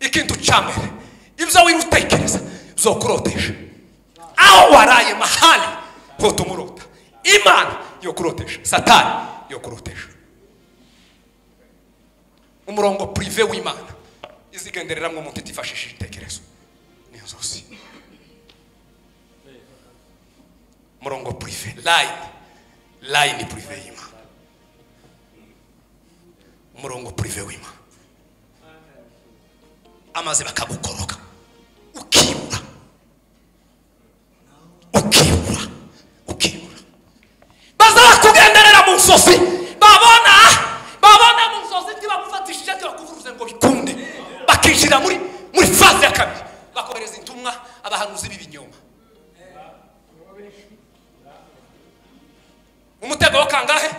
Ikintu cyambere ibyo wirutekereza zokurotesha. Aho waraye mahali ho tumurota. Imana yo kurotesha, Satani yo kurotesha. Umurongo privé w'Imana izigenderera ngo umuntu itifashishije intekerezo ni inzozi. Umurongo privé, line privé y'Imana. Umurongo privé w'Imana. Amaze bakagukoroga ukibura. Ukibura, ukibura. Baza bakugenderera mu nzozi, babona mu nzozi tibagufatishije tibakuvuruze ngo bikunde. Bakinjira muri phase ya kabiri, bakohereza intumwa abahanuzi b'ibinyoma. Umutego wa kangahe?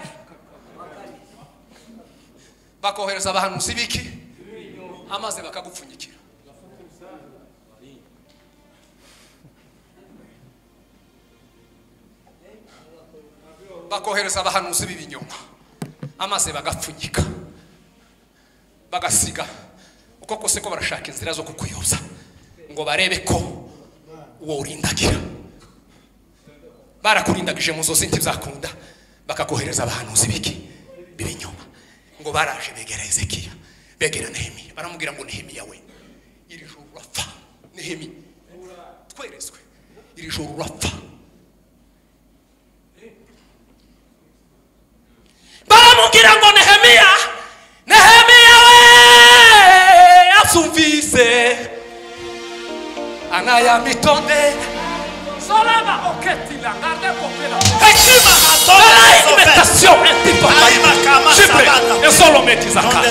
Bakohereza abahanuzi biki? Amaze bakagupfunyikira. Bakohereza abahanuzi b'ibinyoma, amaze bagapfunyika, bagasiga uko kose ko barashaka inzira zo kukuyoza ngo barebe ko uwo urindagira. Barakurindagije mu nzozi ntibzakunda, bakakohereza abahanuzi biki b'ibinyoma. Ngo baraje begera Ezekiya, begera Nehemiya, baramubwira ngo Nehemiya we, iri joro urapfa. Nehemiya tweretswe, iri joro urapfa. Baramubwira ngo Nehemiya, Nehemiya we asumvise anaya mitonde solaba oketila garde popela Hekima la imitation un tipo e solo metizaka.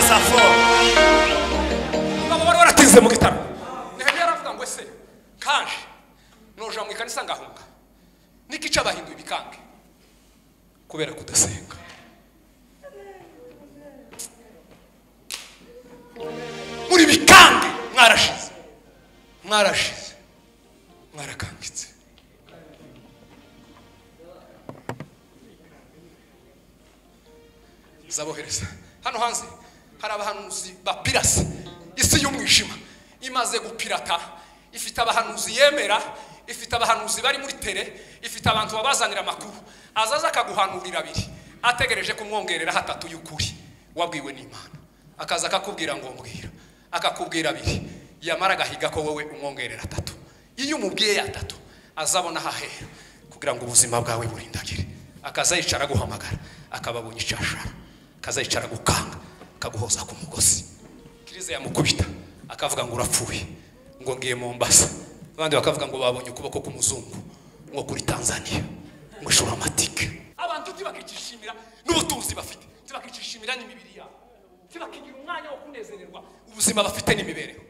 Baba bari baratinze mu gitabo. Nehemiya aravuga ngo ese kanje noja mu ikanisa ngahunga nikica bahinduye ibikange kubera kudasenga. Muri bikange mwarashize, mwarashize, mwarakangitse. Zabohereza hano hanze hari abahanuzi bapirase. Isi y'umwijima imaze gupirata, ifite abahanuzi yemera, ifite abahanuzi bari muri tere, ifite abantu babazanira amakuru. Azaza akaguhanurira abiri ategereje kumwongerera hatatu y'ukuri wabwiwe n'Imana. Akaza akakubwira ngo mbwira, akakubwira abiri, yamara agahiga ko wowe umwongerera atatu. Iyo umubwiye atatu azabona hahera kugira ngo ubuzima bwawe burindagire. Akaza yicara guhamagara, akababonye icyashara, akaza yicara gukanga, akaguhoza ku mugozi. Kirize yamukubita akavuga ngo urapfuye, ngo ngiye Mombasa. Abandi bakavuga ngo babonye ukuboko k'umuzungu ngo kuri Tanzania, ngo ishura amatike. Abantu ntibakicishimira n'ubutunzi bafite, ntibakicishimira n'imibiri yabo, ntibakigira umwanya wo kunezererwa ubuzima bafite n'imibereho,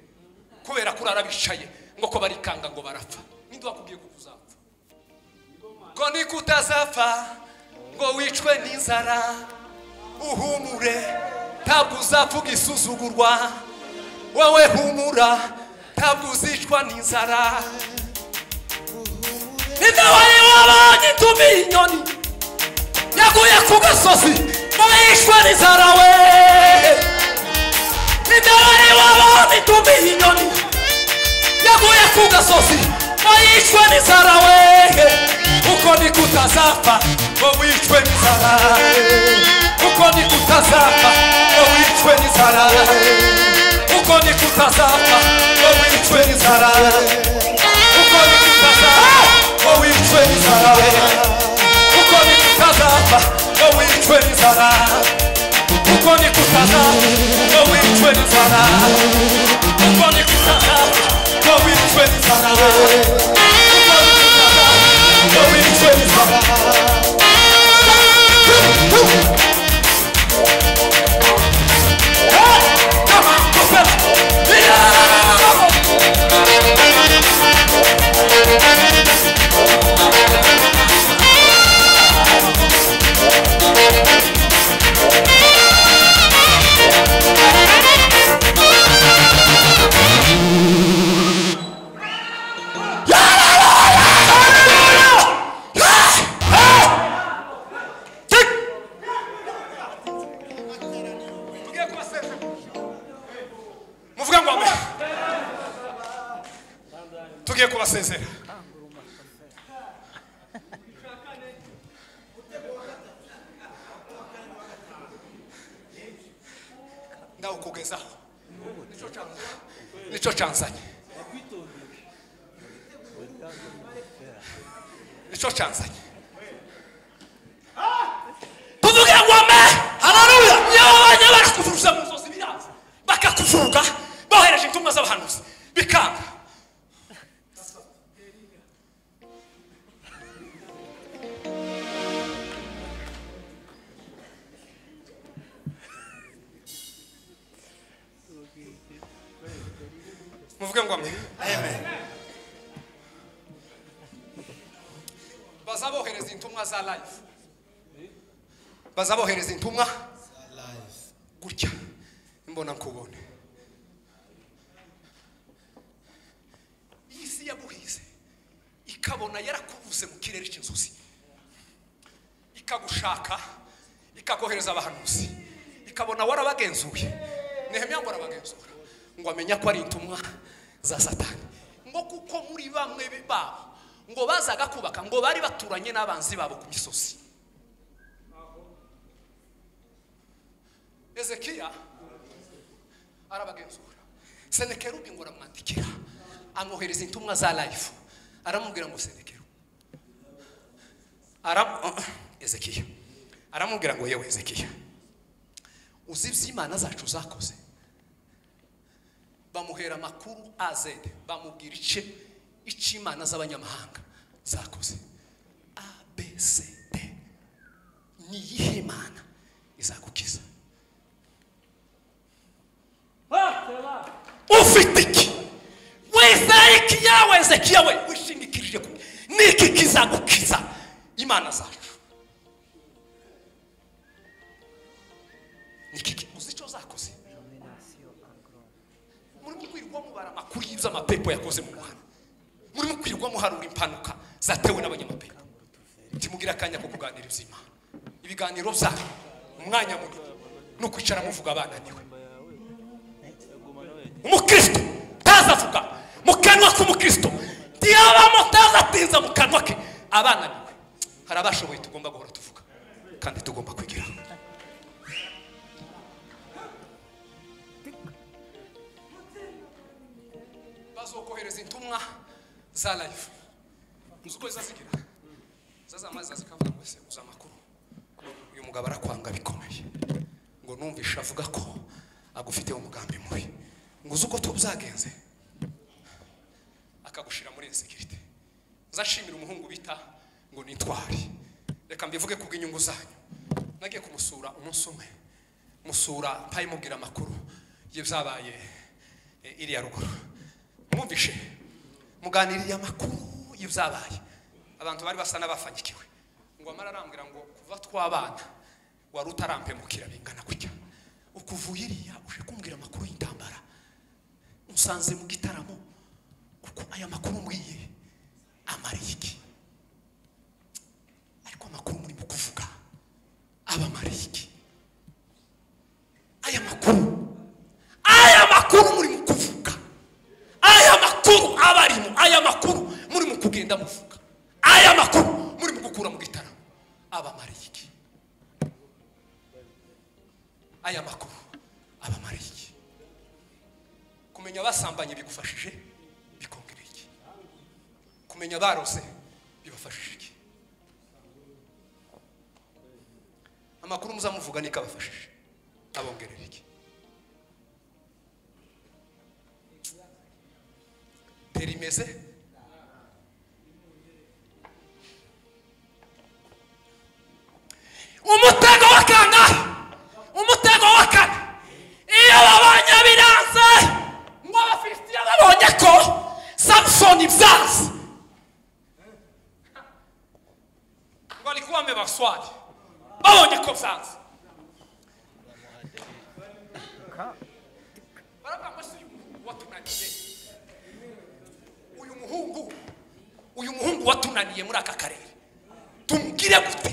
kubera kurara bicaye ngo ko barikanga ngo barapfa. Ninde wakubwiye ko uzapfa? Ko nikutazapfa ngo wicwe n'inzara, uhumure ntabwo uzapfa isuzugurwa. Wowe humura ntabwo uzicwa n'inzara. Ninde wari wabonye itumi inyoni yaguye ku gasozi ngo yicwe n'inzara we? Ninde wari wabonye itumi inyoni yaguye ku gasozi ngo yicwe n'inzara we? Uko nikutazapfa ngo wicwe n'inzara, uko nikutazapfa ngo wicwe n'inzara, uko nikutazapfa ngo wicwe n'inzara, uko nikutazapfa ngo wicwe n'inzara, uko nikutazapfa ngo wicwe n'inzara, uko Uko ni kusaza ngo wicwe n'inzara. Uko ni kusaza ngo wicwe n'inzara. Uko ni kusaza ngo wicwe n'inzara. Come on, go. Tugiye kubasezera. Ndawukugezaho. Nico canzanye. Nico canzanye. Tuvuge ngo amen. Haleluya. Nyabanya barakuvuza mu nzozi biraza. Bakakuvuga bohereje intumwa z'abahanuzi bikanga. Muvuge ngo amen. Amen. Bazabohereza intumwa za life. Bazabohereza intumwa za life. Gutya imbona nkubone. Isi yaguhize ikabona yarakuvuze mu kirere cy'inzozi. Ikagushaka ikakohereza abahanuzi. Ikabona warabagenzuye. Nehemiya ngo arabagenzura. Ngo amenya ko ari intumwa za Satani. Ngo kuko muri bamwe babo ngo bazaga kubaka ngo bari baturanye n'abanzi babo ku misozi. Ezekiya arabagenzura. Senekerubi ngo aramwandikira amwohereza intumwa za life. Aramubwira ngo Senekerubi Ezekiya aramubwira ngo yewe Ezekiya, uzi iby'Imana zacu zakoze. Bamuhera amakuru AZ, bamubwira ice icimana z'abanyamahanga zakoze. A B C D. Ni iyihe Mana izagukiza? Ufite iki? Wizeye yawe Ezekiya we wishingikirije ku niki kizagukiza Imana zacu? Niki uzi icyo zakoze? Murimo kwirwa mubara amakuru y'amapepo yakoze mu muhanda. Murimo kwirwa muharura impanuka zatewe n'abanyamapepo. Timugira akanya ko kuganira iby'Imana. Ibiganiro byanyu umwanya munini no kwicara muvuga abananiwe. Umukristo tazavuga mu kanwa k'umukristo ntiyabamo tazatinza mu kanwa ke abananiwe. Hari abashoboye tugomba guhora tuvuga kandi tugomba kwigiraho. Bazokohereza intumwa za life. Muzuko izazigira. Zazamazi zikavuga ngo se uza makuru. Uyu mugabo arakwanga bikomeye. Ngo numvisha avuga ko agufite umugambi mubi. Ngo uzuko tubyagenze. Akagushira muri insecurity. Nzashimira umuhungu bita ngo nitwari. Reka mbivuge kubw'inyungu zanyu. Nagiye kumusura umunsi umwe. Musura mpayimubwira amakuru y'ibyabaye iriya ruguru. Mwumvishe muganiriye amakuru y'ibyabaye. Abantu bari basa n'abafanyikiwe. Ngo amara arambwira ngo kuva twabana wari utarampemukira bingana gutya. Ukuvuye iriya uje kumbwira amakuru y'intambara. Unsanze mu gitaramo kuko aya makuru mbwiye amariye iki? Ariko amakuru muri mu kuvuga abamariye iki? Aya makuru muri mu kuvuga, aya makuru abarimo, aya makuru muri mu kugenda muvuga, aya makuru muri mu gukura mu gitaramo abamariye iki? Aya makuru abamariye iki? Kumenya basambanye bigufashije bikongera iki? Kumenya barose bibafashije iki? Amakuru muzamuvuga nikabafashije. Abongerera iki? Terimeze umutego wa kangahe? Umutego wa kane. Iyo babonye biranze, ngo Abafilisitiya babonye ko Samsoni byanze, ngo alikuwa amebaswali, babonye ko byanze, baravuga ngo si uyu muhungu watunaniye, uyu muhungu watunaniye muri aka karere tumugire gute?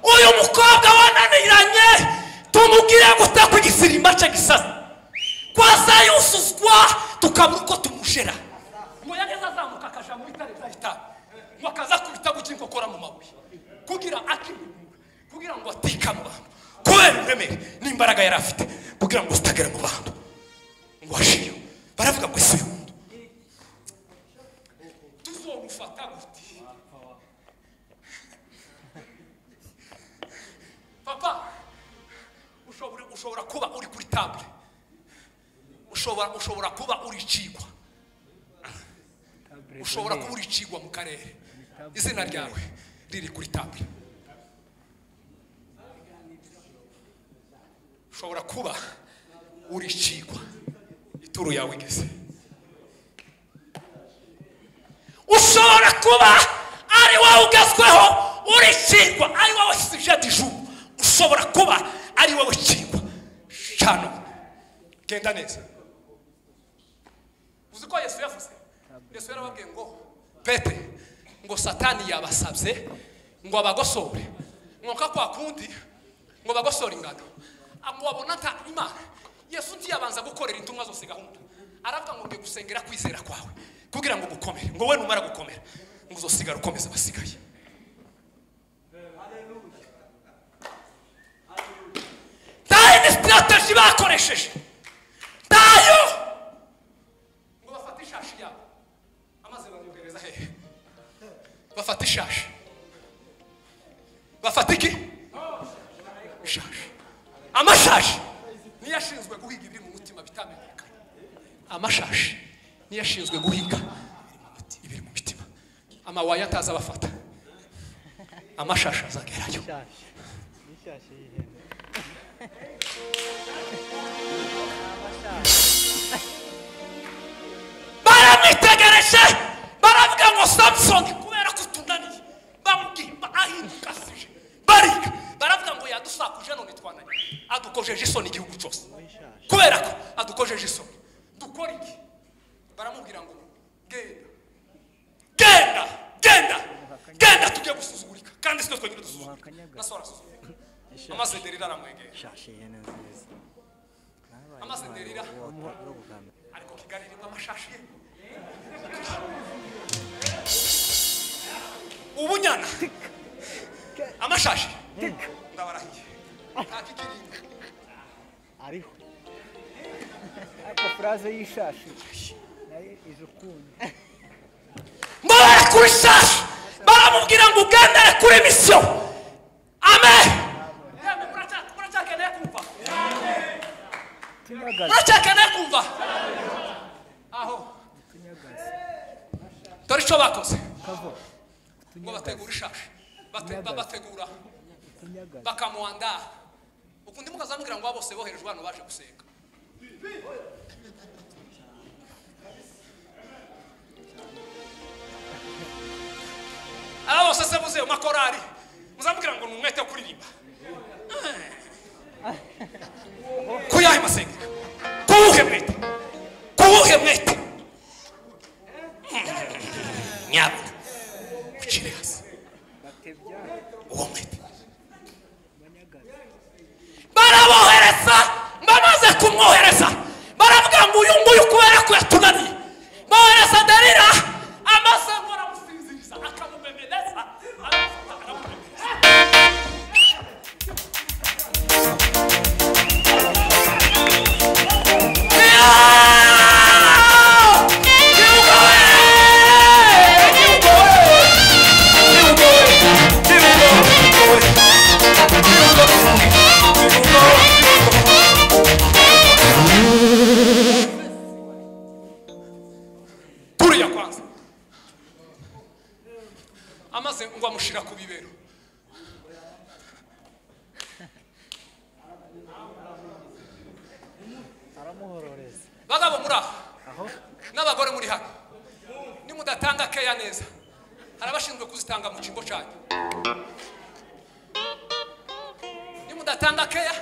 Uyu mukobwa wananiranye tumugire gute ku gisirimba cye gisasa kwaza yusuzwa tukabura uko tumushera? Ngo yageze azamuka akaja mu bitare bya Itabi, ngo akaza kubita guca inkokora mu mabuye kugira akimura, kugira ngo atika mu bantu kubera uburemere n'imbaraga yari afite, kugira ngo zitagera mu bantu ngo ashiyo. Baravuga ngo ese uyu muntu tuzomufata gute? Papa, ushobora kuba uri kuri table, ushobora kuba uri icigwa, ushobora kuba uri icigwa mu karere, izina ryawe riri kuri table. Ushobora kuba uri icigwa, ituro yawe igeze. Ushobora kuba ari wowe ugezweho, uri icigwa, ari wowe sujet du jour. Ushobora kuba ari wowe cigwa cyane. Genda neza. Uzi ko Yesu yavuze? Yesu yarababwiye ngo Petero, ngo Satani yabasabye ngo abagosore, ngo kwa kundi ngo bagosore ingano, ngo babona ta Imana. Yesu ntiyabanza gukorera intumwa zose gahunda, aravuga ngo ngiye gusengera kwizera kwawe kugira ngo gukomere, ngo we numara gukomera ngo uzosigara ukomeza abasigaye. Nta strategy bakoresheje tayo, ngo bafate ishashi yabo amaze bayogereza hehe? Bafate ishashi, bafate iki? Ishashi. Amashashi niyo ashinzwe guhiga ibiri mu mutima bitamenyekana. Amashashi niyo ashinzwe guhiga ibiri mu mitima. Amawaya ataza abafata, amashashi azagerayo. Baramwitegereje, baravuga ngo Samsoni kubera ko utunaniye, bamubwiye ahinduka sije, bariga baravuga ngo yadusakuje none twananiye, adukojeje isoni igihugu cyose, kubera ko adukojeje isoni dukora iki? Baramubwira ngo genda genda genda genda, tugiye gusuzugurika kandi sitwe twenyine dusuzugurika, na so arasuzugurika. Amaze Delila aramwegera, amaze Delila ariko Kigali irimo amashashi ye ubunyana, amashashi ndabarahiye nta kikirinda ariho. Ariko phrase y'ishashi nayo izukunde ngo barakura ishashi, baramubwira ngo ugendere kuri misiyo. Amen. Muracyakeneye kumva aho? Dore icyo bakoze, ngo bategura ishashi, bategura bakamuhanda. Ukundi mukazamubwira ngo bose boherejwe hano baje gusenga. Aba bose se buze makorari, muzamubwira ngo ni umwete wo kuririmba. Kuyahe masenga, kuwuhe mwete, kuwuhe mwete nyabona ucire hasi uwo mwete. Barabohereza, bamaze kumwohereza baravuga ngo uyu nguyu kubera ko yatunaniye, bohereza Delila, amaze ngo aramusinziriza akamumemeleza, aramufata aramumemeleza. Amaze ngo amushira ku bibero. Aramuhororeza. Bagabo muri aho n'abagore muri hano, nimudatanga keya neza hari abashinzwe kuzitanga mu cyimbo cyanyu. Nimudatanga keya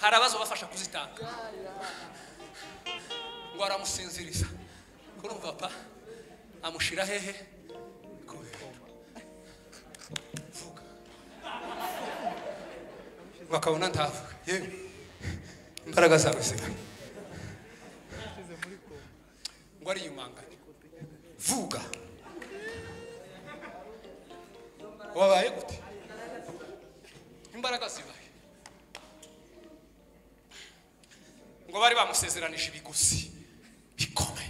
hari abazobafasha kuzitanga. Ngo aramusinziriza. Kurumva pa amushira hehe? Ku bibero. Vuga. Bakabona ntavuga. Yewe imbaraga zawe ziba. Ngo ariyumanganye. Vuga. Wabaye gute? Imbaraga zibaye. Ngo bari bamusezeranije ibiguzi bikomeye.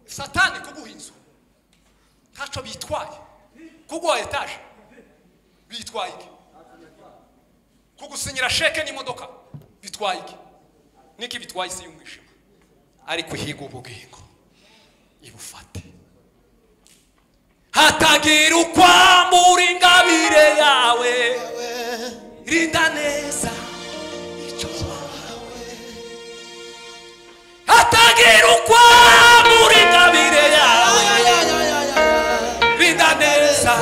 Satani kuguha inzu ntaco bitwaye, kuguha etaje bitwaye iki? Kugusinyira sheke n'imodoka bitwaye iki? Niki bitwaye isi y'umwijima? Ariko ihiga ubugingo ibufate. Hatagira ukwambura ingabire yawe, rinda neza icyo wahawe. Hatagira ukwambura ingabire yawe, rinda neza.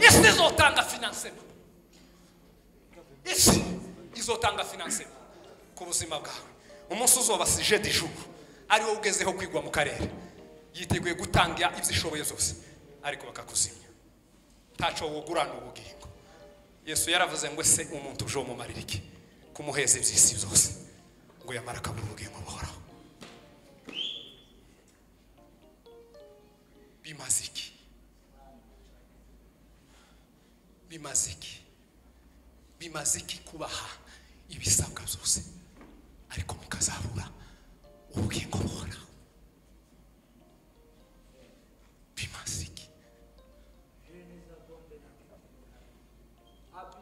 Isi izotanga financement. Isi izotanga financement ku buzima bwawe. Umunsi uzoba sujet du jour ari wowe ugezeho kwigwa mu karere, yiteguye gutanga ibyo ishoboye zose, ariko bakakuzimya. Ntaco wogurana ubugingo. Yesu yaravuze ngo ese umuntu ujomumarira iki kumuheza iby'isi byose ngo yamara akabura ubugingo buhoraho? Bimaze iki? Bimaze iki? Bimaze iki kubaha ibisabwa byose ariko mukazabura ubugingo buhoraho? Bimaze iki?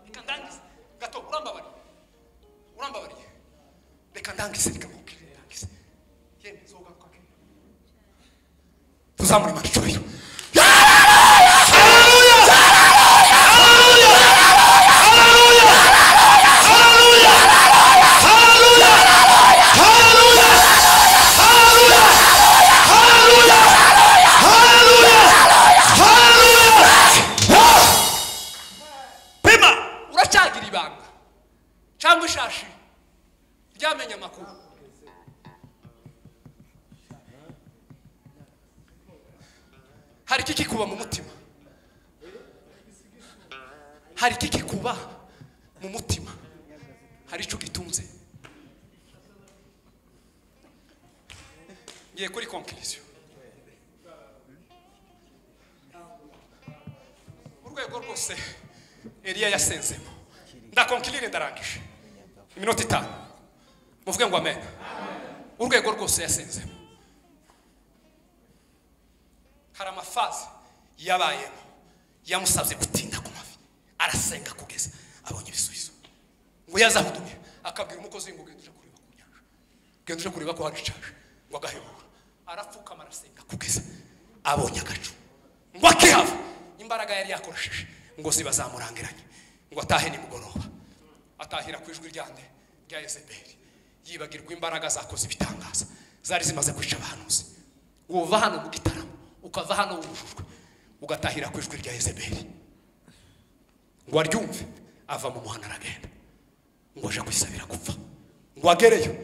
Reka ndangize gato, urambabariye, urambabariye. Reka ndangize, reka nkubwire ndangize. Yemwe nzogaruka kenshi. Tuzamure Imana icyubahiro. Pima uracyagira ibanga cyangwa ishashi ryamenya amakuru. Hari iki kikuba mu mutima? Hari iki kikuba mu mutima? Hari icyo gitunze? Ngiye kuri conclusion. Urwego rwose Eliya yasenzemo. Ndakonkilire ndarangije. Iminota 5. Muvuge ngo amen. Urwego rwose yasenzemo. Hari amafazi yabayemo yamusabye gutinda ku mavi, arasenga kugeza abonye ibisubizo. Ngo yazahudumye akabwira umukozi ngo genda uje kureba ku nyanja, genda uje kureba ko hari icaje, ngo agahebura. Arapfukama arasenga kugeza abonye agacu. Ngo akihava imbaraga yari yakoresheje ngo ziba zamurangiranye, ngo atahe nimugoroba. Atahira ku ijwi ryande rya Yezebeli, yibagirwa imbaraga zakoze ibitangaza zari zimaze kwica abahanuzi. Uva hano mu gitaramo ukava hano wujujwe ugatahira ku ijwi rya Yezebeli, ngo aryumve ava mu muhanda aragenda, ngo aje kwisabira gupfa. Ngo agereyo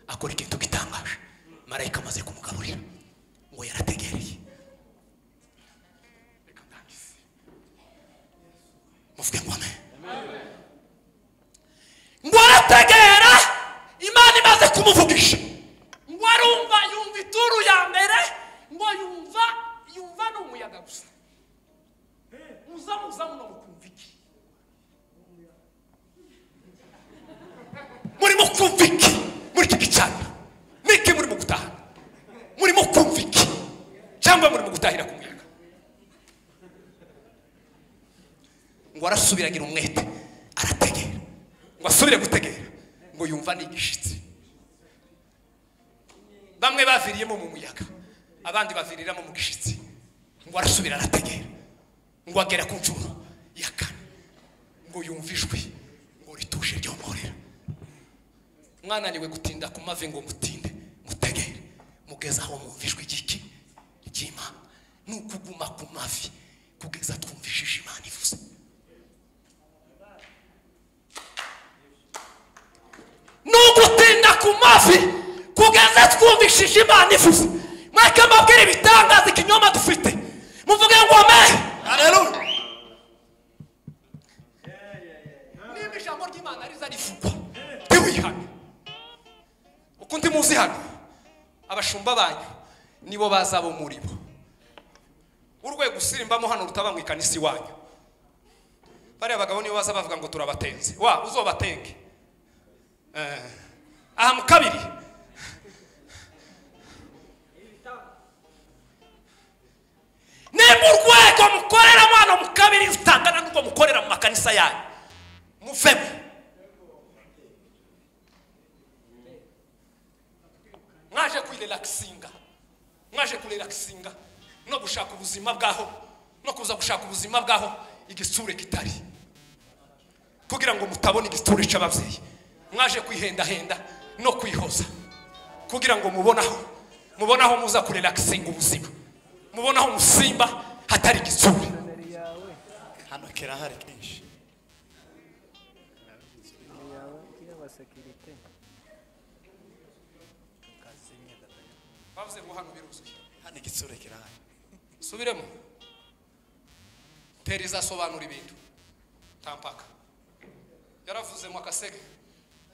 akora ikintu gitangaje. Marayika amaze kumugaburira ngo yarategereye. Reka ndangize. Muvuge ngo amen. Ngo arategera, Imana imaze kumuvugisha, ngo arumva, yumva ituru ya mbere, ngo yumva ni umuyaga gusa. Muza muno mukumva iki? Murimo kumva iki muri iki gicaniro? Niki murimo gutaha? Murimo kumva iki? Cyangwa murimo gutahira ku muyaga? Ngo arasubiragira umwete, arategera. Ngo asubire gutegera, ngo yumva ni igishitsi. Bamwe baviriyemo mu muyaga, abandi baviriramo mu gishitsi. Ngo arasubira arategera, ngo agera ku nshuro ya kane, ngo yumva ijwi ngo rituje ryomorera. Mwananiwe gutinda ku mavi ngo mutinde mutegere, mugeze aho mwumva ijwi ry'iki ry'Imana. Ni ukuguma ku mavi kugeza twumvishije Imana ivuze. Ni ugutinda ku mavi kugeza twumvishije Imana ivuze. Mweke mbabwire ibitangaza ikinyoma dufite, muvuge ngo amen. Haleluya. Niba ijambo ry'Imana riza rivugwa ntiwihane, uko ndi muzi hano abashumba banyu nibo bazabo muri bo. Urwego usirimbamo hano rutaba mu ikanisa iwanyu, bariya bagabo nibo baza bavuga ngo turabatenze, wa uzobatenge. Aha mu kabiri nimba urwego mukoreramo hano mu kabiri rutangana n'urwo mukorera mu makanisa yanyu, muvemo. Mwaje kwirelaxinga, mwaje kurelaxinga no gushaka ubuzima bwaho, no kuza gushaka ubuzima bwaho igitsure kitari, kugira ngo mutabona igitsure cy'ababyeyi. Mwaje kwihendahenda no kwihoza kugira ngo mubonaho muza kurelaxinga ubuzima, mubonaho musimba hatari igitsure. Hano kirahari kenshi. Bavuze ngo hano biruzwi, hano igitsure kirahari. Subiremo. Teriza asobanura ibintu tampaka. Yaravuze mu akasege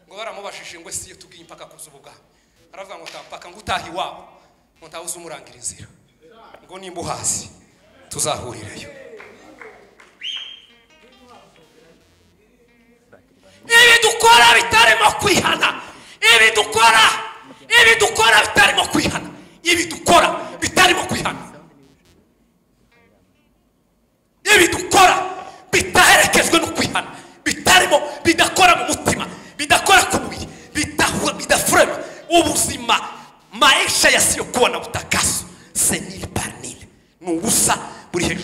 ngo baramubashije ngo siyo tugiye impaka kuzubuga, aravuga ngo tampaka ngo utahi wabo ngo ntawuze umurangira inzira, ngo nimba uhazi tuzahurirayo. Ibi dukora bitarimo kwihana, ibi dukora bitarimo kwihana, ibi dukora bitarimo kwihana, ibi dukora bitaherekejwe no kwihana, bitarimo, bidakora mu mutima, bidakora ku mubiri, bidafurema ubuzima. Maisha yasiyokuwa na utakaso senil parnil ni ubusa buri hejuru.